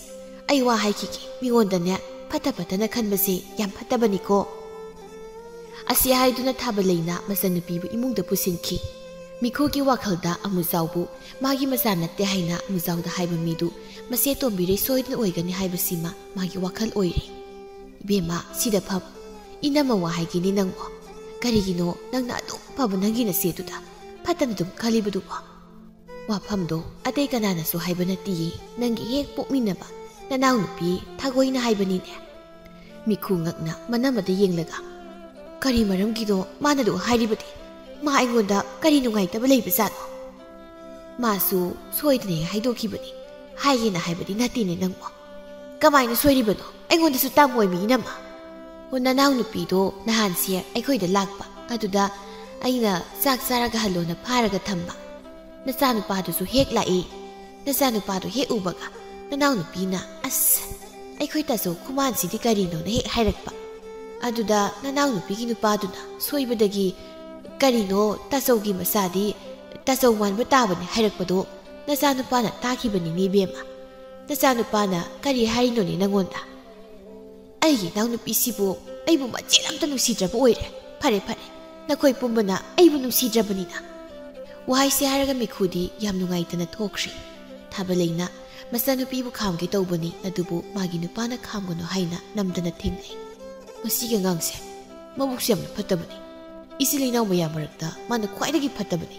ꯑꯩ ꯋꯥ ꯍꯥꯏꯈꯤꯒꯦ꯫ ꯃꯤꯉꯣꯟꯗꯅꯦ ꯐꯠꯇ ꯐꯠꯇꯅ ꯈꯟꯕꯁꯦ ꯌꯥꯝ ꯐꯠꯇꯕꯅꯤꯀꯣ꯫" ꯑꯁꯤ ꯍꯥꯏꯗꯨꯅ ꯊꯥꯕꯂꯩꯅ ꯃꯆꯟꯅꯨꯄꯤꯕꯨ ꯏꯃꯨꯡꯗ ꯄꯨꯁꯤꯟꯈꯤ꯫ ꯃꯤꯈꯨꯒꯤ ꯋꯥꯈꯜꯗ ꯑꯃꯨꯖꯥꯎꯕꯨ ꯃꯥꯒꯤ ꯃꯆꯥ ꯅꯠꯇꯦ ꯍꯥꯏꯅ ꯑꯃꯨꯖꯥꯎꯗ ꯍꯥꯏꯕ ꯃꯤꯗꯨ ꯃꯆꯦ ꯇꯣꯝꯕꯤꯔꯩ ꯁꯣꯏꯗꯅ ꯑꯣꯏꯒꯅꯤ ꯍꯥꯏꯕꯁꯤꯃ ꯃꯥꯒꯤ ꯋꯥꯈꯜ ꯑꯣꯏꯔꯦ꯫ "ꯏꯕꯦꯝꯃ, ꯁꯤꯗ ꯐꯝ꯫ ꯏꯅꯝꯃ ꯋꯥ ꯍꯥꯏꯒꯦꯅꯦ ꯅꯪꯕꯣ꯫ ꯀꯔꯤꯒꯤꯅꯣ ꯅꯪꯅ ꯑꯗꯨꯛ ꯐꯕ ꯅꯪꯒꯤ ꯅꯆꯦꯗꯨꯗ ꯐꯠꯇꯅ ꯑꯗꯨꯝ ꯈꯜꯂꯤꯕꯗꯨꯕꯣ? ꯋꯥꯐꯝꯗꯣ ꯑꯇꯩ ꯀꯅꯥꯅꯁꯨ ꯍꯥꯏꯕ ꯅꯠꯇꯤꯌꯦ, ꯅꯪꯒꯤ ꯍꯦꯛ ꯄꯣꯛꯃꯤꯟꯅꯕ ꯅꯅꯥꯎꯅꯨꯄꯤ ꯊꯥꯒꯣꯏꯅ ꯍꯥꯏꯕꯅꯤꯅꯦ꯫" ꯃꯤꯈꯨ ꯉꯛꯅ ꯃꯅꯝ ꯑꯗ ꯌꯦꯡꯂꯒ, "ꯀꯔꯤ ꯃꯔꯝꯒꯤꯅꯣ ꯃꯥꯅ ꯑꯗꯨ ꯍꯥꯏꯔꯤꯕꯗꯤ? ꯃꯥ ꯑꯩꯉꯣꯟꯗ ꯀꯔꯤ ꯅꯨꯡꯉꯥꯏꯇꯕ ꯂꯩꯕꯖꯥꯠꯅꯣ? ꯃꯥꯁꯨ ꯁꯣꯏꯗꯅ ꯍꯦꯛ ꯍꯥꯏꯗꯣꯛꯈꯤꯕꯅꯤ꯫ ꯍꯥꯏꯒꯦꯅ ꯍꯥꯏꯕꯗꯤ ꯅꯠꯇꯦꯅꯦ ꯅꯪꯕꯣ꯫ ꯀꯃꯥꯏꯅ ꯁꯣꯏꯔꯤꯕꯅꯣ? ꯑꯩꯉꯣꯟꯗꯁꯨ ꯇꯝꯃꯣꯏ ꯃꯤ ꯏꯅꯝꯃ꯫ ꯑꯣ, ꯅꯅꯥꯎꯅꯨꯄꯤꯗꯣ ꯅꯍꯥꯟꯁꯦ ꯑꯩꯈꯣꯏꯗ ꯂꯥꯛꯄ꯫ ꯑꯗꯨꯗ ꯑꯩꯅ ꯆꯥꯛ ꯆꯥꯔꯒ ꯍꯜꯂꯣꯅ ꯐꯥꯔꯒ ꯊꯝꯕ꯫ ꯅꯆꯥꯅꯨꯄꯥꯗꯨꯁꯨ ꯍꯦꯛ ꯂꯥꯛꯏ꯫ ꯅꯆꯥꯅꯨꯄꯥꯗꯣ ꯍꯦꯛ ꯎꯕꯒ ꯅꯅꯥꯎꯅꯨꯄꯤꯅ, 'ꯑꯁ, ꯑꯩꯈꯣꯏ ꯇꯥꯆꯧ ꯈꯨꯃꯥꯟꯁꯤꯗꯤ ꯀꯔꯤꯅꯣꯅ?' ꯍꯦꯛ ꯍꯥꯏꯔꯛꯄ꯫ ꯑꯗꯨꯗ ꯅꯅꯥꯎꯅꯨꯄꯤꯒꯤ ꯅꯨꯄꯥꯗꯨꯅ ꯁꯣꯏꯕꯗꯒꯤ, 'ꯀꯔꯤꯅꯣ, ꯇꯥꯆꯧꯒꯤ ꯃꯆꯥꯗꯤ ꯇꯥꯆꯧ ꯃꯥꯟꯕ ꯇꯥꯕꯅꯤ' ꯍꯥꯏꯔꯛꯄꯗꯣ ꯅꯆꯥꯅꯨꯄꯥꯅ ꯇꯥꯈꯤꯕꯅꯤꯅꯦ ꯏꯕꯦꯝꯃ꯫ ꯅꯆꯥꯅꯨꯄꯥꯅ ꯀꯔꯤ ꯍꯥꯏꯔꯤꯅꯣꯅꯦ ꯅꯪꯉꯣꯟꯗ? ꯑꯩꯒꯤ ꯏꯅꯥꯎꯅꯨꯄꯤꯁꯤꯕꯨ ꯑꯩꯕꯨ ꯃꯆꯦꯠ ꯑꯝꯇ ꯅꯨꯡꯁꯤꯗ꯭ꯔꯕ ꯑꯣꯏꯔꯦ꯫ ꯐꯔꯦ, ꯐꯔꯦ, ꯅꯈꯣꯏ ꯄꯨꯝꯕꯅ ꯑꯩꯕꯨ ꯅꯨꯡꯁꯤꯗ꯭ꯔꯕꯅꯤꯅ꯫ ꯋꯥꯍꯩꯁꯦ ꯍꯥꯏꯔꯒ ꯃꯤꯈꯨꯗꯤ ꯌꯥꯝ ꯅꯨꯡꯉꯥꯏꯇꯅ ꯊꯣꯛꯈ꯭ꯔꯦ꯫ ꯊꯥꯕꯂꯩꯅ ꯃꯆꯥꯅꯨꯄꯤꯕꯨ ꯈꯥꯝꯒꯦ ꯇꯧꯕꯅꯤ, ꯑꯗꯨꯕꯨ ꯃꯥꯒꯤ ꯅꯨꯄꯥꯅ ꯈꯥꯝꯒꯅꯨ ꯍꯥꯏꯅ ꯅꯝꯗꯅ ꯊꯤꯡꯂꯦ꯫ "ꯃꯁꯤꯒꯤ ꯑꯉꯥꯡꯁꯦ ꯃꯕꯨꯛꯁꯦ ꯌꯥꯝꯅ ꯐꯠꯇꯕꯅꯤ꯫ ꯏꯆꯤꯜ ꯏꯅꯥꯎ ꯃꯌꯥꯝ ꯃꯔꯛꯇ ꯃꯥꯅ ꯈ꯭ꯋꯥꯏꯗꯒꯤ ꯐꯠꯇꯕꯅꯤ꯫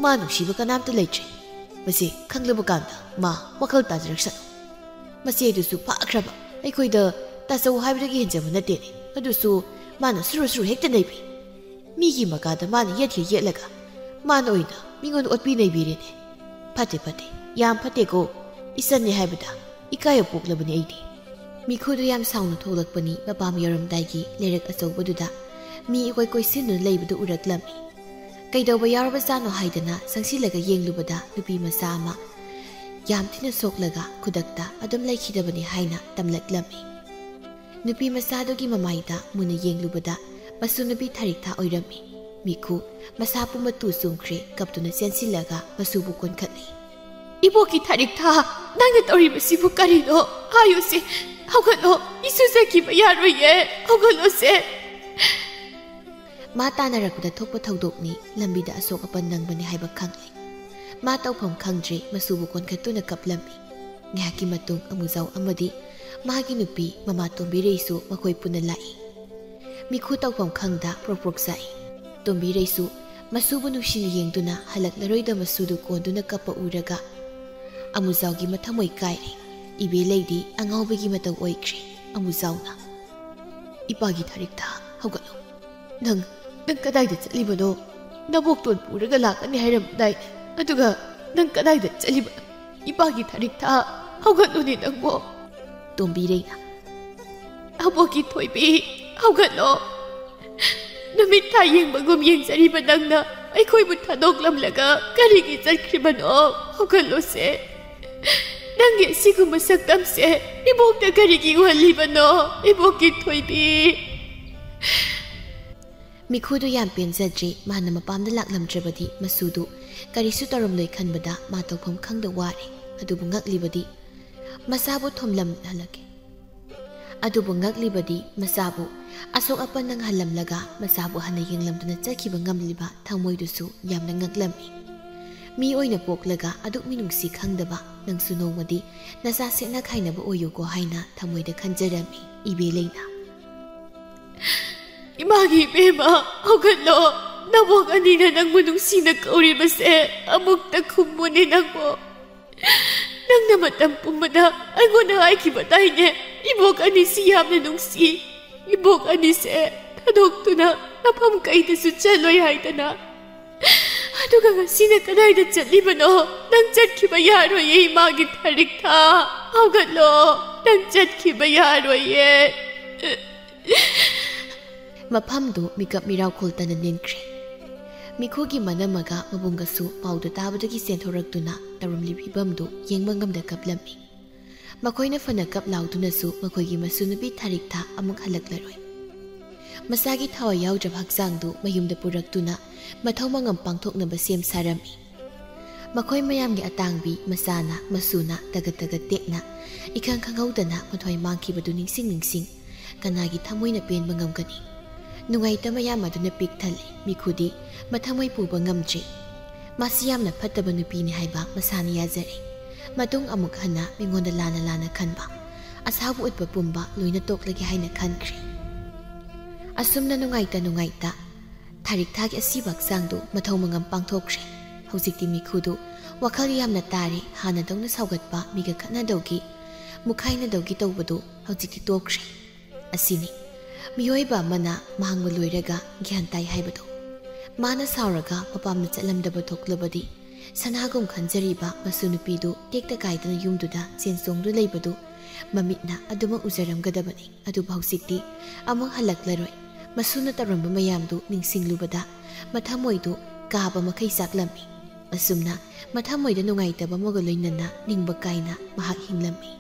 ꯃꯥ ꯅꯨꯡꯁꯤꯕ ꯀꯅꯥꯝꯇ ꯂꯩꯇ꯭ꯔꯦ꯫ ꯃꯁꯤ ꯈꯪꯂꯕ ꯀꯥꯟꯗ ꯃꯥ ꯋꯥꯈꯜ ꯇꯥꯖꯔꯛꯁꯅꯨ꯫ ꯃꯆꯦ ꯑꯗꯨꯁꯨ ꯐꯥꯈ꯭ꯔꯕ꯫ ꯑꯩꯈꯣꯏꯗ ꯇꯥꯆꯧ ꯍꯥꯏꯕꯗꯒꯤ ꯍꯦꯟꯖꯕ ꯅꯠꯇꯦꯅꯦ꯫ ꯑꯗꯨꯁꯨ ꯃꯥꯅ ꯁꯨꯔꯨ ꯁꯨꯔꯨ ꯍꯦꯛꯇ ꯅꯩꯕꯤ꯫ ꯃꯤꯒꯤ ꯃꯀꯥꯗ ꯃꯥꯅ ꯌꯦꯠꯈꯩ ꯌꯦꯠꯂꯒ ꯃꯥꯅ ꯑꯣꯏꯅ ꯃꯤꯉꯣꯟꯗ ꯑꯣꯠꯄꯤ ꯅꯩꯕꯤꯔꯦꯅꯦ꯫ ꯐꯠꯇꯦ, ꯐꯠꯇꯦ, ꯌꯥꯝ ꯐꯠꯇꯦꯀꯣ꯫ ꯏꯆꯟꯅꯦ ꯍꯥꯏꯕꯗ ꯏꯀꯥꯏꯕ ꯄꯣꯛꯂꯕꯅꯤ ꯑꯩꯗꯤ꯫" ꯃꯤꯈꯨꯗꯨ ꯌꯥꯝ ꯁꯥꯎꯅ ꯊꯣꯛꯂꯛꯄꯅꯤ꯫ ꯃꯄꯥꯝ ꯌꯧꯔꯝꯗꯥꯏꯒꯤ ꯂꯩꯔꯛ ꯑꯆꯧꯕꯗꯨꯗ ꯃꯤ ꯏꯀꯣꯏ ꯀꯣꯏꯁꯤꯟꯗꯨꯅ ꯂꯩꯕꯗꯨ ꯎꯔꯛꯂꯝꯃꯤ꯫ ꯀꯩꯗꯧꯕ ꯌꯥꯎꯔꯕꯖꯥꯠꯅꯣ ꯍꯥꯏꯗꯅ ꯆꯪꯁꯤꯜꯂꯒ ꯌꯦꯡꯂꯨꯕꯗ ꯅꯨꯄꯤ ꯃꯆꯥ ꯑꯃ ꯌꯥꯝ ꯊꯤꯅ ꯁꯣꯛꯂꯒ ꯈꯨꯗꯛꯇ ꯑꯗꯨꯝ ꯂꯩꯈꯤꯗꯕꯅꯤ ꯍꯥꯏꯅ ꯇꯝꯂꯛꯂꯝꯃꯤ꯫ ꯅꯨꯄꯤ ꯃꯆꯥꯗꯨꯒꯤ ꯃꯃꯥꯏꯗ ꯃꯨꯟꯅ ꯌꯦꯡꯂꯨꯕꯗ ꯃꯁꯨ ꯅꯨꯄꯤ ꯊꯥꯔꯤꯛꯊꯥ ꯑꯣꯏꯔꯝꯃꯤ꯫ ꯃꯤꯈꯨ ꯃꯁꯥ ꯄꯨꯝꯕ ꯇꯨ ꯆꯨꯡꯈ꯭ꯔꯦ, ꯀꯞꯇꯨꯅ ꯆꯦꯟꯁꯤꯜꯂꯒ ꯃꯁꯨꯕꯨ ꯀꯣꯟꯈꯠꯂꯤ꯫ "ꯏꯕꯣꯛꯀꯤ ꯊꯥꯔꯤꯛꯊꯥ, ꯅꯪꯅ ꯇꯧꯔꯤꯕꯁꯤꯕꯨ ꯀꯔꯤꯅꯣ? ꯍꯥꯏꯌꯨꯁꯦ, ꯍꯧꯒꯠꯂꯣ, ꯏꯁꯨ ꯆꯠꯈꯤꯕ ꯌꯥꯔꯣꯏꯌꯦ, ꯍꯧꯒꯠꯂꯣꯁꯦ꯫" ꯃꯥ ꯇꯥꯟꯅꯔꯛꯄꯗ ꯊꯣꯛꯄ ꯊꯧꯗꯣꯛꯅꯤ꯫ ꯂꯝꯕꯤꯗ ꯑꯁꯣꯛ ꯑꯄꯟ ꯅꯪꯕꯅꯤ ꯍꯥꯏꯕ ꯈꯪꯂꯦ꯫ ꯃꯥ ꯇꯧꯐꯝ ꯈꯪꯗ꯭ꯔꯦ, ꯃꯁꯨꯕꯨ ꯀꯣꯟꯈꯠꯇꯨꯅ ꯀꯞꯂꯝꯃꯤ꯫ ꯉꯥꯏꯍꯥꯛꯀꯤ ꯃꯇꯨꯡ ꯑꯃꯨꯖꯥꯎ ꯑꯃꯗꯤ ꯃꯥꯒꯤ ꯅꯨꯄꯤ ꯃꯃꯥ ꯇꯣꯝꯕꯤꯔꯩꯁꯨ ꯃꯈꯣꯏ ꯄꯨꯟꯅ ꯂꯥꯛꯏ꯫ ꯃꯤꯈꯨ ꯇꯧꯐꯝ ꯈꯪꯗ ꯄ꯭ꯔꯣꯛ ꯄ꯭ꯔꯣꯛ ꯆꯥꯛꯏ꯫ ꯇꯣꯝꯕꯤꯔꯩꯁꯨ ꯃꯁꯨꯕꯨ ꯅꯨꯡꯁꯤꯅ ꯌꯦꯡꯗꯨꯅ ꯍꯜꯂꯛꯂꯔꯣꯏꯗ ꯃꯁꯨꯗꯨ ꯀꯣꯟꯗꯨꯅ ꯀꯞꯄ ꯎꯔꯒ ꯑꯃꯨꯖꯥꯎꯒꯤ ꯃꯊꯃꯣꯏ ꯀꯥꯏꯔꯦ꯫ ꯏꯕꯦ ꯂꯩꯗꯤ ꯑꯉꯥꯎꯕꯒꯤ ꯃꯇꯧ ꯑꯣꯏꯈ꯭ꯔꯦ꯫ ꯑꯃꯨꯖꯥꯎꯅ, "ꯏꯄꯥꯒꯤ ꯊꯥꯔꯤꯛꯊꯥ, ꯍꯧꯒꯠꯂꯣ꯫ ꯅꯪ, ꯅꯪ ꯀꯗꯥꯏꯗ ꯆꯠꯂꯤꯕꯅꯣ? ꯅꯕꯣꯛꯇꯣꯟ ꯄꯨꯔꯒ ꯂꯥꯛꯀꯅꯤ ꯍꯥꯏꯔꯝꯕꯗꯥꯏ? ꯑꯗꯨꯒ ꯅꯪ ꯀꯗꯥꯏꯗ ꯆꯠꯂꯤꯕ? ꯏꯄꯥꯒꯤ ꯊꯥꯔꯤꯛꯊꯥ, ꯍꯧꯒꯠꯂꯨꯅꯦ ꯅꯪꯕꯣ꯫" ꯇꯣꯝꯕꯤꯔꯩꯅ, "ꯑꯕꯣꯛꯀꯤ ꯊꯣꯏꯕꯤ, ꯍꯧꯒꯠꯂꯣ꯫ ꯅꯨꯃꯤꯠ ꯊꯥ ꯌꯦꯡꯕꯒꯨꯝ ꯌꯦꯡꯖꯔꯤꯕ ꯅꯪꯅ ꯑꯩꯈꯣꯏꯕꯨ ꯊꯥꯗꯣꯛꯂꯝꯂꯒ ꯀꯔꯤꯒꯤ ꯆꯠꯈ꯭ꯔꯤꯕꯅꯣ? ꯍꯧꯒꯠꯂꯣꯁꯦ꯫ ꯅꯪꯒꯤ ꯑꯁꯤꯒꯨꯝꯕ ꯁꯛꯇꯝꯁꯦ ꯏꯕꯣꯛꯇ ꯀꯔꯤꯒꯤ ꯎꯍꯜꯂꯤꯕꯅꯣ? ꯏꯕꯣꯛꯀꯤ ꯊꯣꯏꯕꯤ꯫" ꯃꯤꯈꯨꯗꯨ ꯌꯥꯝ ꯄꯦꯟꯖꯗ꯭ꯔꯦ꯫ ꯃꯥꯅ ꯃꯄꯥꯝꯗ ꯂꯥꯛꯂꯝꯗ꯭ꯔꯕꯗꯤ ꯃꯁꯨꯗꯨ ꯀꯔꯤꯁꯨ ꯇꯧꯔꯝꯂꯣꯏ ꯈꯟꯕꯗ ꯃꯥ ꯇꯧꯐꯝ ꯈꯪꯗ ꯋꯥꯔꯦ꯫ ꯑꯗꯨꯕꯨ ꯉꯛꯂꯤꯕꯗꯤ ꯃꯆꯥꯕꯨ ꯊꯣꯝꯂꯝꯍꯜꯂꯛꯀꯦ꯫ ꯑꯗꯨꯕꯨ ꯉꯛꯂꯤꯕꯗꯤ ꯃꯆꯥꯕꯨ ꯑꯁꯣꯛ ꯑꯄꯟ ꯅꯪꯍꯜꯂꯝꯂꯒ ꯃꯆꯥꯕꯨ ꯍꯟꯅ ꯌꯦꯡꯂꯝꯗꯨꯅ ꯆꯠꯈꯤꯕ ꯉꯝꯂꯤꯕ ꯊꯃꯣꯏꯗꯨꯁꯨ ꯌꯥꯝꯅ ꯉꯛꯂꯝꯃꯤ꯫ ꯃꯤ ꯑꯣꯏꯅ ꯄꯣꯛꯂꯒ ꯑꯗꯨꯛ ꯃꯤꯅꯨꯡꯁꯤ ꯈꯪꯗꯕ ꯅꯪꯁꯨ ꯅꯣꯡꯃꯗꯤ ꯅꯆꯥ ꯁꯦꯠꯅ ꯈꯥꯏꯅꯕ ꯑꯣꯏꯌꯨꯀꯣ ꯍꯥꯏꯅ ꯊꯃꯣꯏꯗ ꯈꯟꯖꯔꯝꯃꯤ ꯏꯕꯦꯂꯩꯅ꯫ "ꯏꯃꯥꯒꯤ ꯏꯕꯦꯝꯃ, ꯍꯧꯒꯠꯂꯣ꯫ ꯅꯕꯣꯛ ꯑꯅꯤꯅ ꯅꯪꯕꯨ ꯅꯨꯡꯁꯤꯅ ꯀꯧꯔꯤꯕꯁꯦ ꯑꯃꯨꯛꯇ ꯈꯨꯝꯃꯨꯅꯦ ꯅꯪꯕꯨ꯫ ꯅꯪꯅ ꯃꯇꯝ ꯄꯨꯝꯕꯗ ꯑꯩꯉꯣꯟꯗ ꯍꯥꯏꯈꯤꯕꯗꯥꯏꯅꯦ, ꯏꯕꯣꯛ ꯑꯅꯤꯁꯤ ꯌꯥꯝꯅ ꯅꯨꯡꯁꯤ, ꯏꯕꯣꯛ ꯑꯅꯤꯁꯦ ꯊꯥꯗꯣꯛꯇꯨꯅ ꯃꯐꯝ ꯀꯩꯗꯁꯨ ꯆꯠꯂꯣꯏ ꯍꯥꯏꯗꯅ꯫ ꯑꯗꯨꯒ ꯉꯁꯤꯅ ꯀꯗꯥꯏꯗ ꯆꯠꯂꯤꯕꯅꯣ? ꯅꯪ ꯆꯠꯈꯤꯕ ꯌꯥꯔꯣꯏꯌꯦ, ꯏꯃꯥꯒꯤ ꯊꯥꯔꯤꯛꯊꯥ꯫ ꯍꯧꯒꯠꯂꯣ, ꯅꯪ ꯆꯠꯈꯤꯕ ꯌꯥꯔꯣꯏꯌꯦ꯫" ꯃꯐꯝꯗꯨ ꯃꯤꯀꯞ ꯃꯤꯔꯥꯎ ꯈꯨꯜꯇꯅ ꯅꯤꯟꯈ꯭ꯔꯦ꯫ ꯃꯤꯈꯨꯒꯤ ꯃꯅꯝ ꯑꯃꯒ ꯃꯕꯨꯡꯒꯁꯨ ꯄꯥꯎꯗꯨ ꯇꯥꯕꯗꯒꯤ ꯆꯦꯟꯊꯣꯔꯛꯇꯨꯅ ꯇꯧꯔꯝꯂꯤꯕ ꯐꯤꯕꯝꯗꯨ ꯌꯦꯡꯕ ꯉꯝꯗ ꯀꯞꯂꯝꯃꯤ꯫ ꯃꯈꯣꯏꯅ ꯐꯅ ꯀꯞ ꯂꯥꯎꯗꯨꯅꯁꯨ ꯃꯈꯣꯏꯒꯤ ꯃꯁꯨ ꯅꯨꯄꯤ ꯊꯥꯔꯤꯛꯊꯥ ꯑꯃꯨꯛ ꯍꯜꯂꯛꯂꯔꯣꯏ꯫ ꯃꯆꯥꯒꯤ ꯊꯋꯥꯏ ꯌꯥꯎꯗ꯭ꯔꯕ ꯍꯛꯆꯥꯡꯗꯨ ꯃꯌꯨꯝꯗ ꯄꯨꯔꯛꯇꯨꯅ ꯃꯊꯧ ꯃꯉꯝ ꯄꯥꯡꯊꯣꯛꯅꯕ ꯁꯦꯝ ꯁꯥꯔꯝꯃꯤ꯫ ꯃꯈꯣꯏ ꯃꯌꯥꯝꯒꯤ ꯑꯇꯥꯡꯕꯤ ꯃꯆꯥꯅ ꯃꯁꯨꯅ ꯇꯒꯠ ꯇꯒꯠ ꯇꯦꯛꯅ ꯏꯈꯪ ꯈꯪꯍꯧꯗꯅ ꯃꯊ꯭ꯋꯥꯏ ꯃꯥꯡꯈꯤꯕꯗꯨ ꯅꯤꯡꯁꯤꯡ ꯅꯤꯡꯁꯤꯡ ꯀꯅꯥꯒꯤ ꯊꯃꯣꯏꯅ ꯄꯦꯟꯕ ꯉꯝꯒꯅꯤ? ꯅꯨꯡꯉꯥꯏꯇ ꯃꯌꯥꯝ ꯑꯗꯨꯅ ꯄꯤꯛ ꯊꯜꯂꯤ꯫ ꯃꯤꯈꯨꯗꯤ ꯃꯊꯃꯣꯏ ꯄꯨꯕ ꯉꯝꯗ꯭ꯔꯤ꯫ ꯃꯥꯁꯤ ꯌꯥꯝꯅ ꯐꯠꯇꯕ ꯅꯨꯄꯤꯅꯤ ꯍꯥꯏꯕ ꯃꯁꯥꯅ ꯌꯥꯖꯔꯦ꯫ ꯃꯇꯨꯡ ꯑꯃꯨꯛ ꯍꯟꯅ ꯃꯤꯉꯣꯟꯗ ꯂꯥꯟꯅ ꯂꯥꯟꯅ ꯈꯟꯕ, ꯑꯁꯥꯎꯕ ꯎꯠꯄ ꯄꯨꯝꯕ ꯂꯣꯏꯅ ꯇꯣꯛꯂꯒꯦ ꯍꯥꯏꯅ ꯈꯟꯈ꯭ꯔꯦ꯫ ꯑꯁꯨꯝꯅ ꯅꯨꯡꯉꯥꯏꯇ ꯅꯨꯡꯉꯥꯏꯇ ꯊꯥꯔꯤꯛꯊꯥꯒꯤ ꯑꯁꯤꯕ ꯍꯛꯆꯥꯡꯗꯨ ꯃꯊꯧ ꯃꯉꯝ ꯄꯥꯡꯊꯣꯛꯈ꯭ꯔꯦ꯫ ꯍꯧꯖꯤꯛꯇꯤ ꯃꯤꯈꯨꯗꯨ ꯋꯥꯈꯜ ꯌꯥꯝꯅ ꯇꯥꯔꯦ꯫ ꯍꯥꯟꯅꯗꯧꯅ ꯁꯥꯎꯒꯠꯄ, ꯃꯤꯒ ꯈꯠꯅꯗꯧꯒꯤ, ꯃꯨꯈꯥꯏꯅꯗꯧꯒꯤ ꯇꯧꯕꯗꯨ ꯍꯧꯖꯤꯛꯇꯤ ꯇꯣꯛꯈ꯭ꯔꯦ꯫ ꯑꯁꯤꯅꯤ ꯃꯤꯑꯣꯏꯕ ꯑꯃꯅ ꯃꯥꯡꯕ ꯂꯣꯏꯔꯒ ꯒ꯭ꯌꯥꯟ ꯇꯥꯏ ꯍꯥꯏꯕꯗꯨ꯫ ꯃꯥꯅ ꯁꯥꯎꯔꯒ ꯃꯄꯥꯝꯗ ꯆꯠꯂꯝꯗꯕ ꯊꯣꯛꯂꯕꯗꯤ, ꯁꯅꯥꯒꯨꯝ ꯈꯟꯖꯔꯤꯕ ꯃꯁꯨ ꯅꯨꯄꯤꯗꯨ ꯇꯦꯛꯇ ꯀꯥꯏꯗꯅ ꯌꯨꯝꯗꯨꯗ ꯆꯦꯟ ꯆꯣꯡꯗꯨꯅ ꯂꯩꯕꯗꯨ ꯃꯃꯤꯠꯅ ꯑꯗꯨꯃꯛ ꯎꯖꯔꯝꯒꯗꯕꯅꯤ꯫ ꯑꯗꯨꯕꯨ ꯍꯧꯖꯤꯛꯇꯤ ꯑꯃꯨꯛ ꯍꯜꯂꯛꯂꯔꯣꯏ꯫ ꯃꯁꯨꯅ ꯇꯧꯔꯝꯕ ꯃꯌꯥꯝꯗꯨ ꯅꯤꯡꯁꯤꯡꯂꯨꯕꯗ ꯃꯊꯃꯣꯏꯗꯨ ꯀꯥꯕ ꯃꯈꯩ ꯆꯥꯛꯂꯝꯃꯤ꯫ ꯑꯁꯨꯝꯅ ꯃꯊꯃꯣꯏꯗ ꯅꯨꯡꯉꯥꯏꯇꯕ ꯑꯃꯒ ꯂꯣꯏꯅꯅ ꯅꯤꯡꯕ ꯀꯥꯏꯅ ꯃꯍꯥꯛ ꯍꯤꯡꯂꯝꯃꯤ꯫